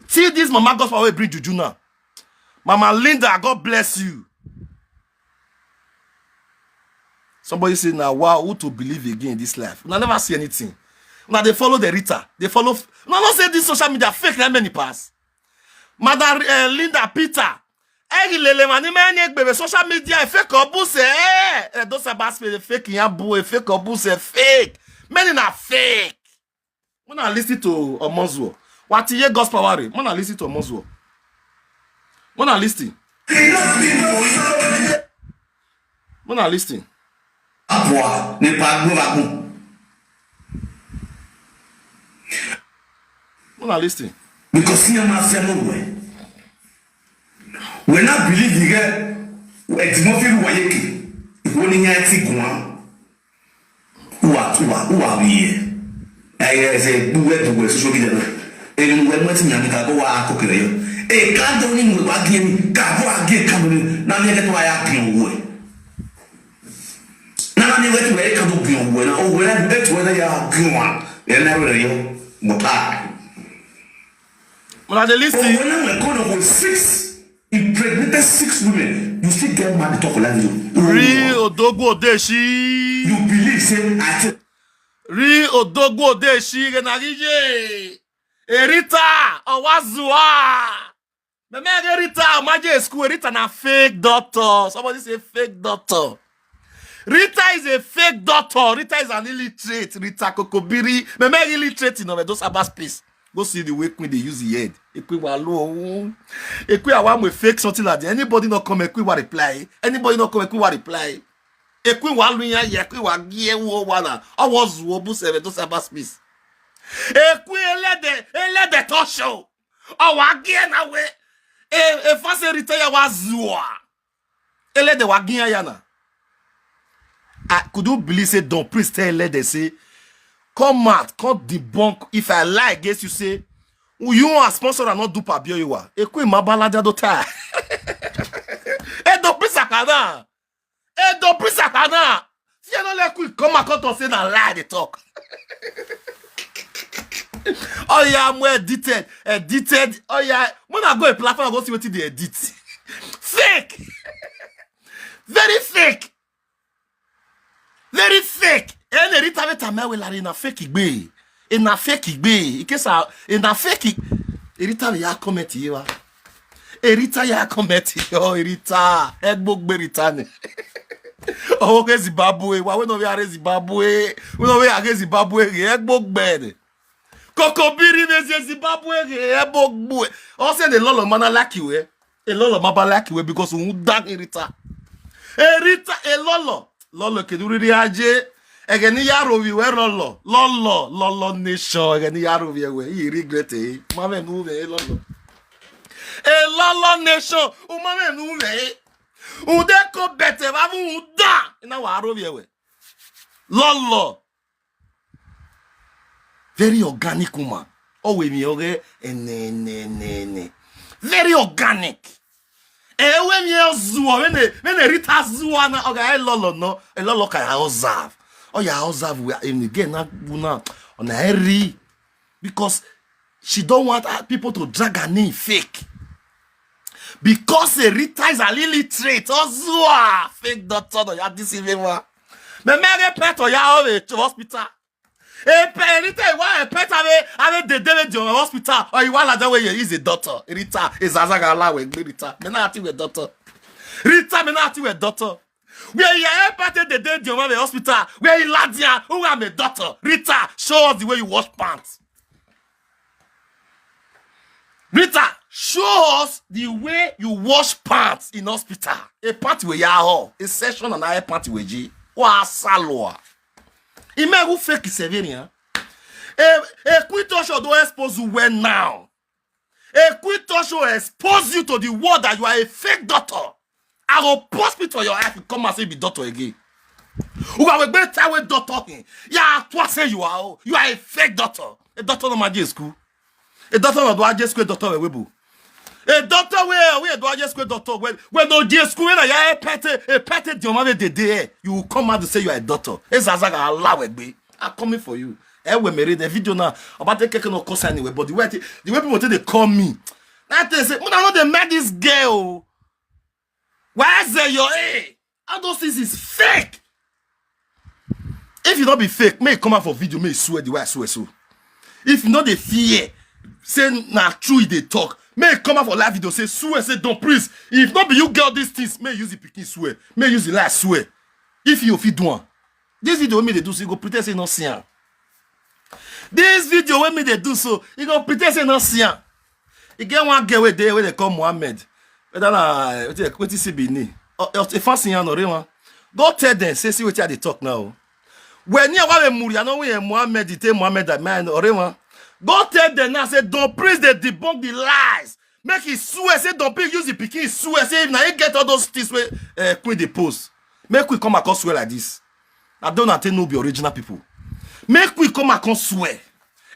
See this mama gospel will bring juju now. Mama Linda, God bless you. Somebody say now, wow, who to believe again in this life? Una never see anything. Now they follow the Rita. They follow. Now not say this social media fake. How many pass? Mother uh, Linda Peter. Egilele mani mani egbebe social media fake obuse eh. Those are bad fake yambu fake obuse fake. Many na fake. When I listen to Omozuo, what ye gospel worry? When I listen to Omozuo, when I listen, when I listen. Abua ne pa gbo ba gbo. When I listen. Because you must say no way. When I believe you get, it's more feel why you. When you get it go on. Uwa uwa uwa wiye. Eye eze buwe buwe social media na. Enu we mweti nyami ka go wa kokere yo. E ka do ni mwe wa gi mi ka go agi ka do ni na mi ke to ya gi we. Na na mi we to we ka do gi we na o we na be to we ya gi wa. E na re yo. Mota. When I dey listen. When I go to six. Impregnated six women. You still get mad to talk like you. Ri Odogwu Odeshi. You believe say I say. Ri Odogwu Odeshi. Genagije. Erita Owazua. Meme Rita Omaje school. Rita na fake doctor. Somebody say fake doctor. Rita is a fake doctor. Rita is an illiterate. Rita Kokobiri. Meme illiterate in Omedo Sabbath space. Go see the way Queen they use the head. Ekwe wa lo. Ekwe awa mo fake something like that. Anybody not come Ekwe wa reply. Anybody not come Ekwe wa reply. Ekwe wa lunya ye Ekwe wa gie wo wa na. I was wo bu seven to Sabbath space. Ekwe elede elede to show. I wa gie na we. E e fa se retire wa zua. Elede wa gie ya na. I could you believe say Don Priest tell Elede say come out, come debunk if I lie against you say you are sponsor and not do pabioiwa. Ekwe mabala jado ta. E Don Priest akana. E Don Priest akana. Fear no let quick come out come talk say na lie they talk. Oh yeah, I'm edited, edited. Oh yeah, when I go a platform, I go see what they edit. Fake. Very fake. Very fake. Ene Rita Veta Mewe Larina fake igbe. Ena fake igbe. In case I, ena fake. Erita ya comment here. Erita ya comment here. Oh, Erita. Egbogbe Erita ni. Oh, okay, Zimbabwe. Why we no we are Zimbabwe? We no we are Zimbabwe. Egbogbe ni. Kokobiri mezi Zimbabwe. Egbogbe. O se ne lolo mana like we. Elolo maba like we because un dag Erita. Erita, Elolo. Lolo kedu riri aje. Ege ni ya rovi we lolo. Lolo, lolo nation. Ege ni ya rovi we. I regret e. Mame nu ve Elolo. Elolo nation. U mame nu ve. U de ko bete va mu da. Na wa rovi we. Lolo. Very organic woman. Owe mi oge ene ene ene ene. Very organic. Ewe mi ozuo when they when they Rita zuo na oga Elolo no. Elolo ka ya observe. Oh ya observe we in the game na na on eri because she don't want uh, people to drag her name fake. Because Erita is an illiterate, ozuo fake doctor no ya this even one. Me me get pet or ya ove to hospital. E pe Erita wa e pet ave ave dede ve di hospital. Or you wa la we is a doctor. Erita is azaga la we Erita. Me na ati we doctor. Rita me na ati we doctor. Where you e pet dede di ve hospital. Where you la dia who am a doctor. Rita, show us the way you wash pants. Rita, show us the way you wash pants in hospital. A pant we ya ho, a session and a pant we ji. Wa salwa. Ime who fake is a variant. A a quit show do expose you well now. A quit show expose you to the world that you are a fake doctor. I go post picture of your life, you come and say you be doctor again. Uga we be tell we doctor him. Yeah, to say you are oh, you are a fake doctor. A doctor no ma dey school. A doctor no do aje school, a doctor we webu. A doctor we we do aje school, doctor we we no dey school when I pete a pete di o ma be dey dey. You will come out to say you are a doctor. Ezazaga Allah we be. I'm coming for you. Eh, we made the video now about the keke no cause anyway, but the way the way people take they call me. That they say, "Muna no dey mad this girl." Why is there your eh? All those things is fake. If you don't be fake, may you come out for video, may you swear the way I swear so. If you know the fear, say na true they talk. May you come out for live video, say swear, say don't please. If not be you get all these things, may you use the picking swear, may you use the lie swear. If you fit do one, this video wey me dey do so, you go pretend say you no see am. This video wey me dey do so, you go pretend say you no see am. E get one girl wey dey wey dey call Mohammed. Whether na wetin wetin she be ni? O- o- If I see am, no one. Go tell them say see wetin I dey talk now. When you want Muri, I know when Mohammed, you tell Mohammed that man, or one. Go tell them now say don't please they debunk the lies. Make he swear say don't please use the pikin swear say if na he get all those things wey uh, Queen dey post. Make we come and come swear like this. I don't think no be original people. Make we come and come swear.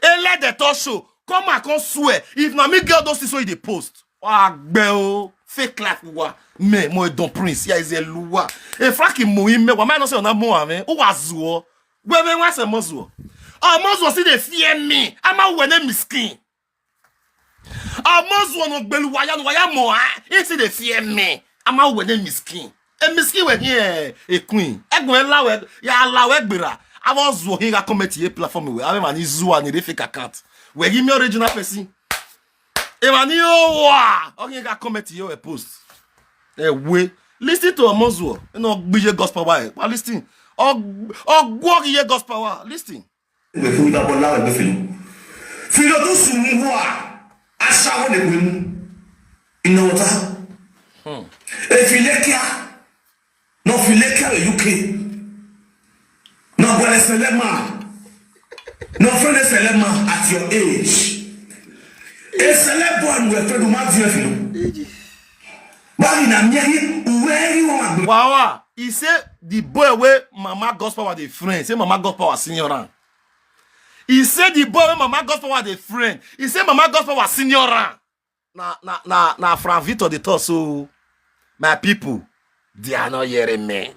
A let the talk show. Come and come swear. If na me get all those things wey you dey post. Agbe o fake life wa me mo e don prince ya is a luwa. E frank mo ime wa ma no se ona mo ame. O wa zuo. We me wa se mo zuo. O mo zuo si dey fear me. Ama we ne miskin. Omozuo no gbelu waya no waya mo ah. He say dey fear me. Ama we ne miskin. A miskin we here a queen. Egun la we ya la we gbera. Amozuo he ga comment ye platform we. Ave mani zuwa ni dey fake account. We give me original person. E mani o wa. O he ga comment ye we post. E we. Listen to Omozuo. No gbije gospel wa. Listen. Ogwo ye gospel wa. Listen. Mgbe kwuru na bola we filo. Filo tu sumuwa. Ashawo ne kwenu. Inota. Efilekia. No filekia le U K. No bole selema. No fele selema at your age. A celeb boy we fedu ma die filo. Bali na mieri uweri wa. Wawa, he say the boy wey Mama Gospel was the friend. Say Mama Gospel was senior rank. He say the boy wey Mama Gospel was the friend. He say Mama Gospel was senior rank. Na na na na Frank Victor dey talk so. My people, they are not hearing me.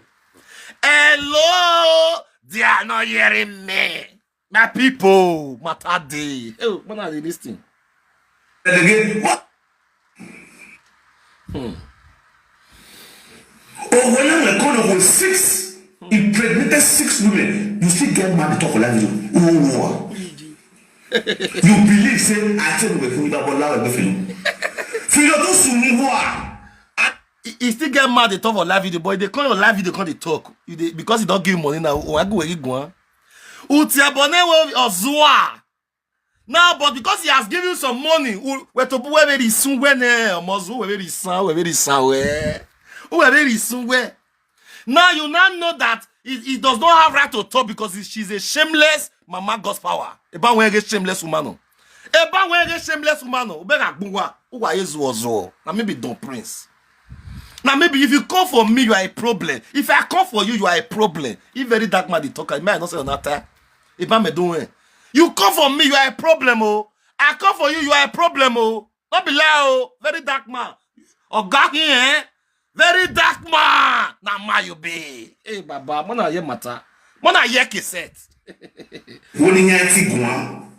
Hello, they are not hearing me. My people, matter dey. Oh, man, I dey listen. Again, what? Hmm. Oh, when I'm a corner with six, impregnated six women, you still get mad to talk like you. Oh, wow. You believe say I tell you wetin you about lawa be filo. Filo to sunu wa. He, he still get mad dey talk for live video, but they come your live video come dey talk. You dey because he don give you money now. O wa go where you go? Uti abone wo ozua. Now, but because he has given you some money, u- we to buwe very soon when eh omozu we very soon we very soon we we very soon we. Now you now know that he, he does not have right to talk because he, she's a shameless mama God's power. Eba when a shameless woman. O. Eba when a shameless woman. O. Ubega gbuwa. Uwa yezu ozo. Na me be Don Prince. Na me be if you come for me, you are a problem. If I come for you, you are a problem. If very dark man dey talk, me I no say another. Eba me do when. You come for me, you are a problem. Oh. I come for you, you are a problem. Oh. No be lie. Oh. Very dark man. Oga here, eh? Very dark man. Na ma you be. Hey, Baba, mona ye matter. Mona ye kiset. Woni ya ti gwan.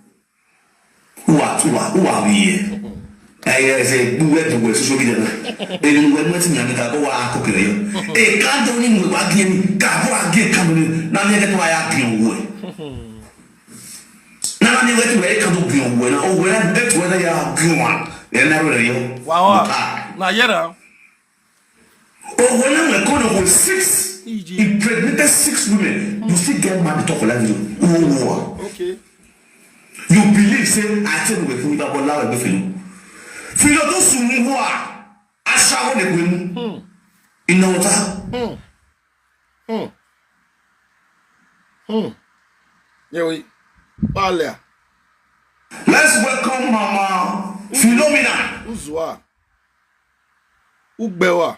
Uwa uwa uwa wiye. Eye se buwe buwe social media na. Enu we mo ti nya mi ka ko wa ko kire yo. E ka do ni mo wa gi mi ka ko wa gi ka mo ni na mi ke to ya gi owo. Na na mi we ti we ka do gi owo na owo na be to na ya gi wa. E na ro yo. Wow. Na yera. Owo na we ko no six. Impregnated six women. You still get mad to talk like you. Owo. Okay. You believe say I tell you wetin you about lawa be filo. Filo to sunu wa. Ashawo ne kwenu. In the water. Yeah, we. Palia. Let's welcome Mama Philomena. Uzua. Ugbewa.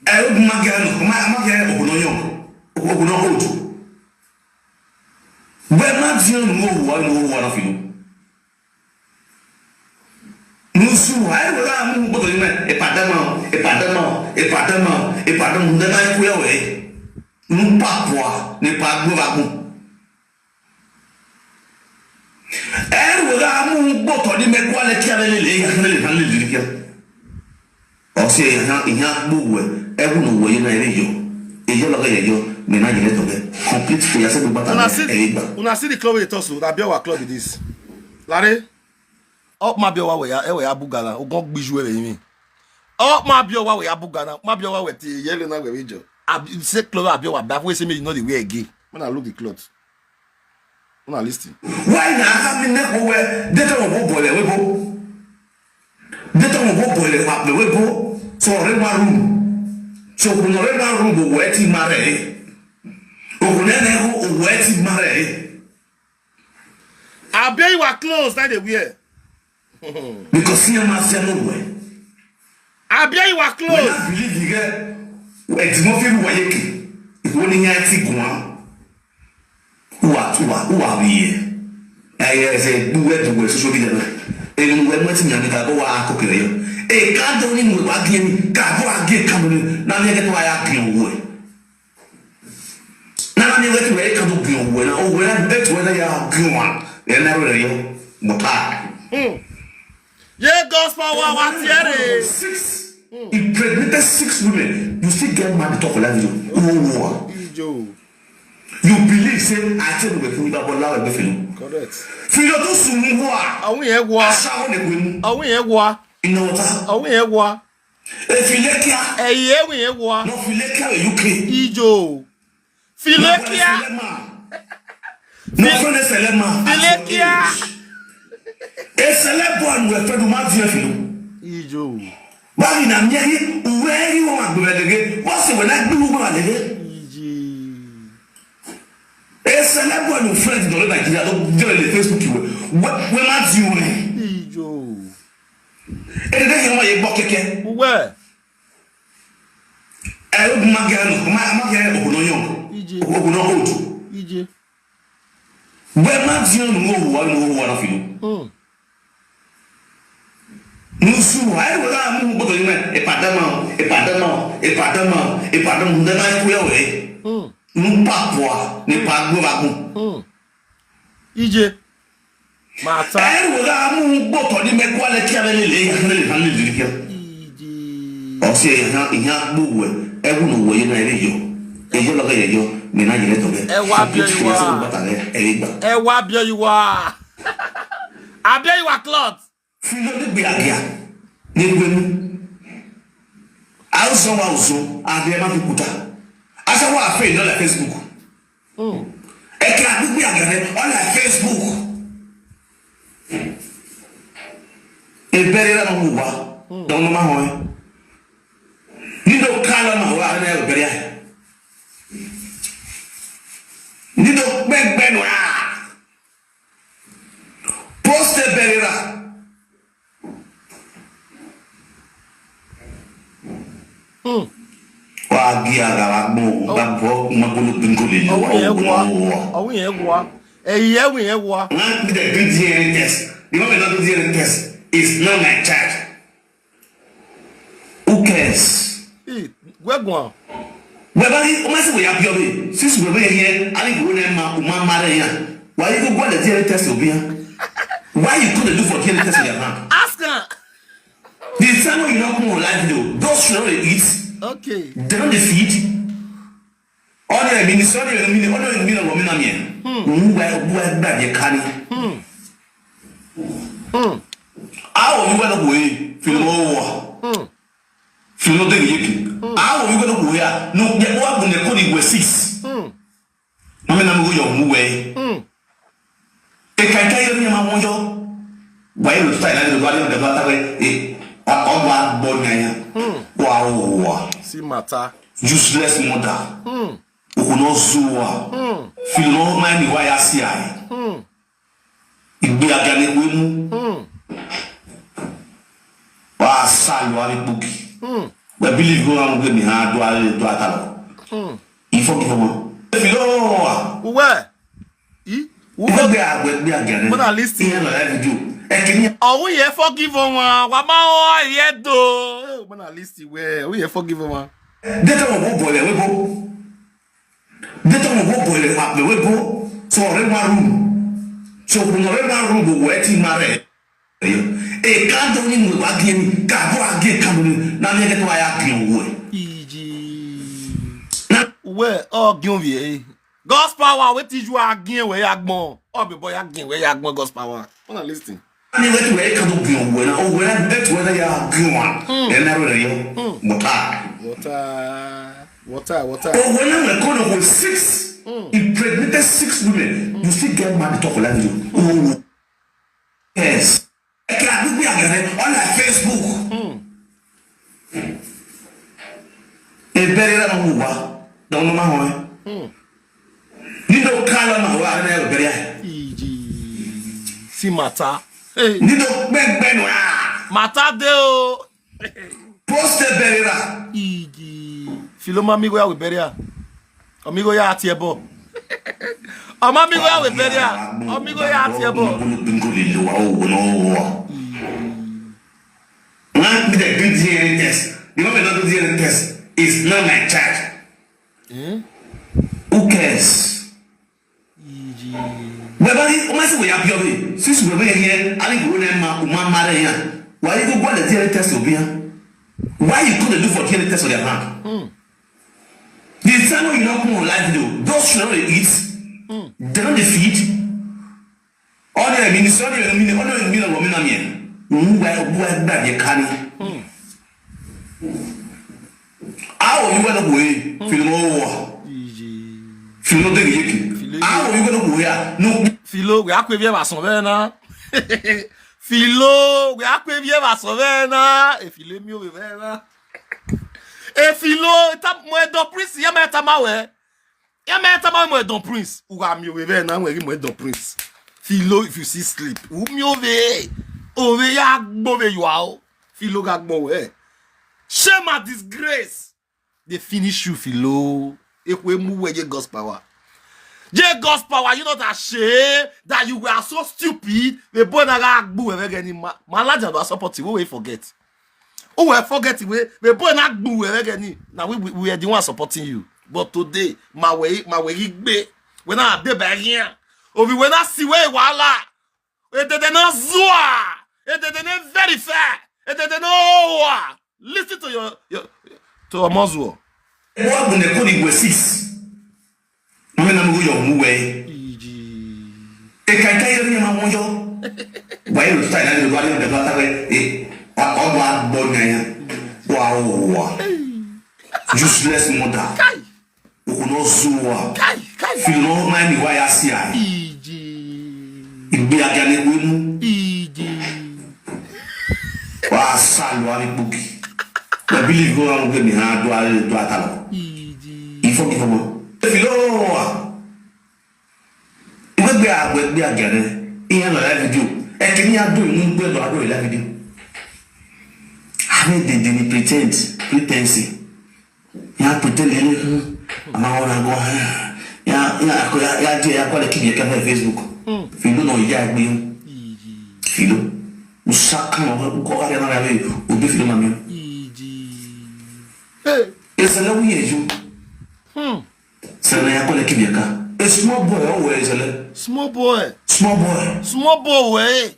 Eh, ogun ma gẹ ẹnu, ma ma gẹ ogun náà yàn, ogun náà old. Bẹ́ẹ̀ má di ẹnu owó wa ní owó wa náà fi lò. Nusu, ayi wòle amu gbọdọ yi mẹ, epadama, epadama, epadama, epadama, ndé náà kú yẹ wẹ̀. Nupapua, nípa gbọ́dọ̀ agbó. Ẹrù rà mú gbọ́tọ̀ ní mẹ́kọ́ alẹ́ kí alẹ́ lè yà kí alẹ́ lè kí alẹ́ lè kí alẹ́. Ọsẹ ìhà ìhà gbogbo ẹ ẹwù nà wọ̀nyí náà ẹ̀rẹ́ yọ èyí ọlọ́gá yẹ yọ mẹ́nà yẹn lẹ́tọ̀ bẹ́ẹ̀ complete for yàtọ̀ gbogbo àtàlẹ́ ẹ̀rẹ́ gbà. Una see the club wey dey talk so, na Abiowa club be this. Lare, up ma Abiowa wey ya wey ya bugala ogun gbiju wey mi. Up ma Abiowa wey ya bugala ma Abiowa wey ti yellow na wey jo. Abi say club Abiowa ba wey say me you no dey wear again. When I look the cloth. Una listen. Why na aka mi ne ko we deta wo bo bole we bo. Deta wo bo bole wa pe we bo. So re ma room. So ko no re ma room bo we ti mare. O ko ne ne ko o we ti mare. Abia you are close na dey wear. Because see am as no we. Abia you are When close. I believe you get. Edimo fi ru wa yeke. Iwo ni ya ti gun. Uwa uwa uwa wiye. Ẹyẹ ẹsẹ gbúwẹ gbúwẹ social media náà. Èmi wẹ mọ ti yàn mí ká bọ wá akókèrè yọ. Èka dọ nínú ìwà gé mi ká bọ àgé ká mi náà ní ẹgbẹ́ tó wáyà gé owó ẹ̀. Náà ní ẹgbẹ́ tó wáyà ká tó gé owó ẹ̀ náà owó ẹ̀ náà bẹ́ẹ̀ tó wáyà gé wọn. Ẹ̀ náà rẹ̀ yọ. Mọ̀tá. Ye gospel wa wa tiere. Six. Impregnated six women. You still get mad to talk like you. Owó wa. Ijo. You believe say I tell you wetin you about lawa be filo. Correct. Filo to sunu wa. Awon yẹn wa. Asawo ne kwenu. Awon yẹn wa. Ina wata. Awon yẹn wa. Efilekia. Ẹyẹ awon yẹn wa. No filekia we U K. Ijo. Filekia. No filekia. Filekia. Esele born we fedu ma vie filo. Ijo. Báyìí na mi ẹni uwe ẹni wọn máa gbẹrẹ lege wọn sì wọn náà gbẹrù wọn lege. Iji. Esele born friend dọ̀rọ̀ Nàìjíríà ló jẹ́ ilé Facebook ìwé wọ́n máa ti wẹ̀. Ijo. Èdè yẹn wọ́n yẹ gbọ́ kẹ́kẹ́. Uwe. Ẹ ó máa gẹ ẹnu máa gẹ ògùn náà yàn Iji. Ògùn náà old. Iji. Wẹ́n máa ti yàn nù owó wa nù owó wa náà fi lò. Mm. Nusu, ayi wòle amu gbọdọ yi mẹ, epadama, epadama, epadama, epadama, ndé náà kú yẹ wẹ̀. Mm. Nupapua, nípa gbọ́dọ̀ agbó. Mm. Ije. Mata. Ẹrù wòle amu gbọ́tọ̀ ní mẹ́kọ́ alẹ́ kí alẹ́ lè lè yà kí alẹ́ lè kí alẹ́ lè kí alẹ́. Ije. Ọsẹ ìhà ìhà gbogbo ẹ ẹwù nà wọ̀nyí náà ẹrẹ yọ ẹyẹ lọ́gà yẹ yọ mí náà yẹrẹ tọ̀ bẹ́ẹ̀. Ẹ wá bí ẹ wá. Ẹsẹ̀ bàtà rẹ ẹrẹ gbà. Ẹ wá bí ẹ wá. Abeg, you are cloth. Fino ni gbe agia. Ni gbe mu. Auzo wa uzo. Abeg, ma fi kuta. Asa wa fe no la Facebook. Eke agbegbe agere on la Facebook. Ebere la mo wa. Don ma ho. Ni do kala ma wa na ebere ya. Ni do gbegbe no ya. Post ebere la. Wa gi aga wa gbo, wa gbo, ma gbo lo bingo le lo wa, Ọwụ yẹn wa. Ọwụ yẹn wa. Ẹ̀yìn ẹ̀wù yẹn wa. Not the D N A test. The moment not the D N A test is not my child. Who cares? Ì, wẹ́gùn à. Wẹ́bá rí, ọmọ ẹ̀sìn wòye abíọ́ mi. Sísù wẹ́bá yẹn yẹn, a ní ìwé náà máa, o máa máa rẹ̀ yẹn. Wà á yí gbogbo àlẹ́ D N A test òbí yẹn. Why you couldn't do for D N A test in your hand? Ask her. The time when you don't come on live video, those children they eat, Okay. They don't dey feed. All the ministry, all the mini, all the mini, all the mini, all the mini. Who were, who were that they carry? Hmm. How you were the way? Feel more. Feel no take yeki. How you were the way? No, they were going to call it was six. Mami na mugo yo muwe. E kai kai yo ni ma won yo. Wa yo style na lo wa ni da ba ta re. E, o wa bo nya ya. Wa o wa. See matter. Useless mother. O ko no zuwa. Feel no mind wa ya si ai. Igbe aga ni we mu. Wa sa lo ari buki. We believe go am we mi ha do are do atalo. Ifo ki fo mo. If you don't know, Uwe. I? Uwe. Igbe agbe gbe aga ni. Mona listen. Iye na live video. E kini. Ọwụ yẹn forgive wọn. Wa ma ọ yẹ do. Mona listen we. Ọwụ yẹn forgive wọn. Data wo bo bole we bo. Data wo bo bole wa we bo. So re ma room. So ko no re ma room bo we ti ma re. E ka do ni mo wa gi mi. Ka bo a gi ka mo ni. Na mi ke to ya gi wo. Iji. Na we o gi o vie. God's power wetin you are gi we ya gbon. O be boy ya gi we ya gbon God's power. Wanna listen. Ni wetin we ka do gi wo na. O we na bet we na ya gi wa. E na ro yo. Water. Water. Water, water. O we na we ko no ko six. Impregnated six women. You still get mad to talk like you. Oh. Yes. Eke agbegbe agere on like Facebook. Ebere la mo wa. Don no ma ho. Ni do kala ma wa na ebere ya. Iji. See matter. Hey. Ni do gbegbe no ya. Matter de o. Post ebere la. Iji. Filoma mi go ya we bere ya. Omigo ya ati ebo. Omo mi go ya we bere ya. Omigo ya ati ebo. Not be the good D N A test. The moment not do D N A test is not my child. Eh? Who cares? Iji. Whereby, o ma si we ya bi obi. Since we be here, I think we na ma, o ma marry ya. Why you go go the D N A test obi ya? Why you couldn't do for D N A test on your hand? The time when you don't come on live video, those children they eat, they don't they feed. All the mini, all the mini, all the mini, all the mini, who I, who I, that they carry. How you gonna go in? Feel no war. Iji. Feel no take yeki. How you gonna go here? No. Filo, we akwe vie va son ve na. Filo, we akwe vie va son ve na. E filo mi o ve na. E filo, ta mo e don prince, ya me ta ma we. Ya me ta ma mo e don prince. U ga mi o ve na, we mo e don prince. Filo, if you see sleep, u mi o ve. O ve ya gbo ve you are. Filo ga gbo we. Shame and disgrace. They finish you, Filo. Ekwe mu we je God's power. Je God's power, you not ashamed that you were so stupid. We born a gbu we geni ma. Ma la jan do support you, we forget. O we forget we. We born a gbu we geni. Now we, we, we are the one supporting you. But today, ma we, ma we gbe. We na de ba here. Obi we na si we wala. Edede na zua. Edede na verify. Edede na owa. Listen to your, your to Omozuo. Wa bu ne ko ni we six. Mami na mu yo mu we. Iji. E kai kai yo ni ma mo yo. Why you try that? You want to be better? Eh, I want one born there. Wow, wow. Useless mother. Ukunozua. Kai, kai. If you don't mind me, why I see I? Iji. Igbe agane wenu. Iji. Wa salu abi buki. Na believe go am go mi ha do ale do atalo. Iji. Ifo ki fo. If you don't, igbe agbe igbe agane. Ihe nọ live video. Ekini ya do ni gbe do ado live video. I mean, they, they pretend, pretense. Ya pretend anything. Ama wana go. Ya ya ya ya ya ya kwa le kibi ka Facebook. Filo no ya gbe. Filo. Usaka no ko ka na ya. Obi filo mami. Hey. Esa la wiye ju. Hmm. Sana ya kwa le kibi ka. A small boy, oh, where is it? Small boy. Small boy. Small boy.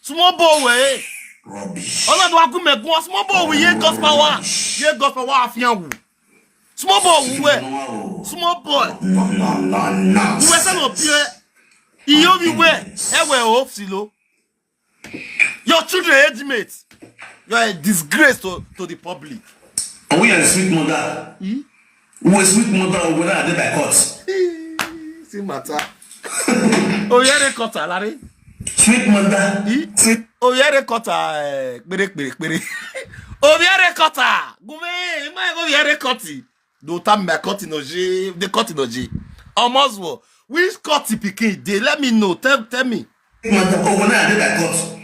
Small boy we. Rubbish. Ọlọ́dún wa kú mẹ́kún wa. Small boy we ye gospel wa. Ye gospel wa afiyan wu. Small boy we. Small boy. No, no, no, no. We send up here. Iyo mi we. E we hope silo. Your children age mate. You are a disgrace to, to the public. Are we a sweet mother? Hmm? Who is sweet mother or whether I did by court? See matter. Obiere cutter, Larry. Sweet mother. Sweet. Obiere cutter, eh, pere, pere, pere. Obiere cutter. Gume, ima Obiere cutter. Do tam me cutter no ji, the cutter no ji. Almost wo. Which cutter pikin dey? Let me know. Tell, tell me. Sweet mother, oh, when I did by court.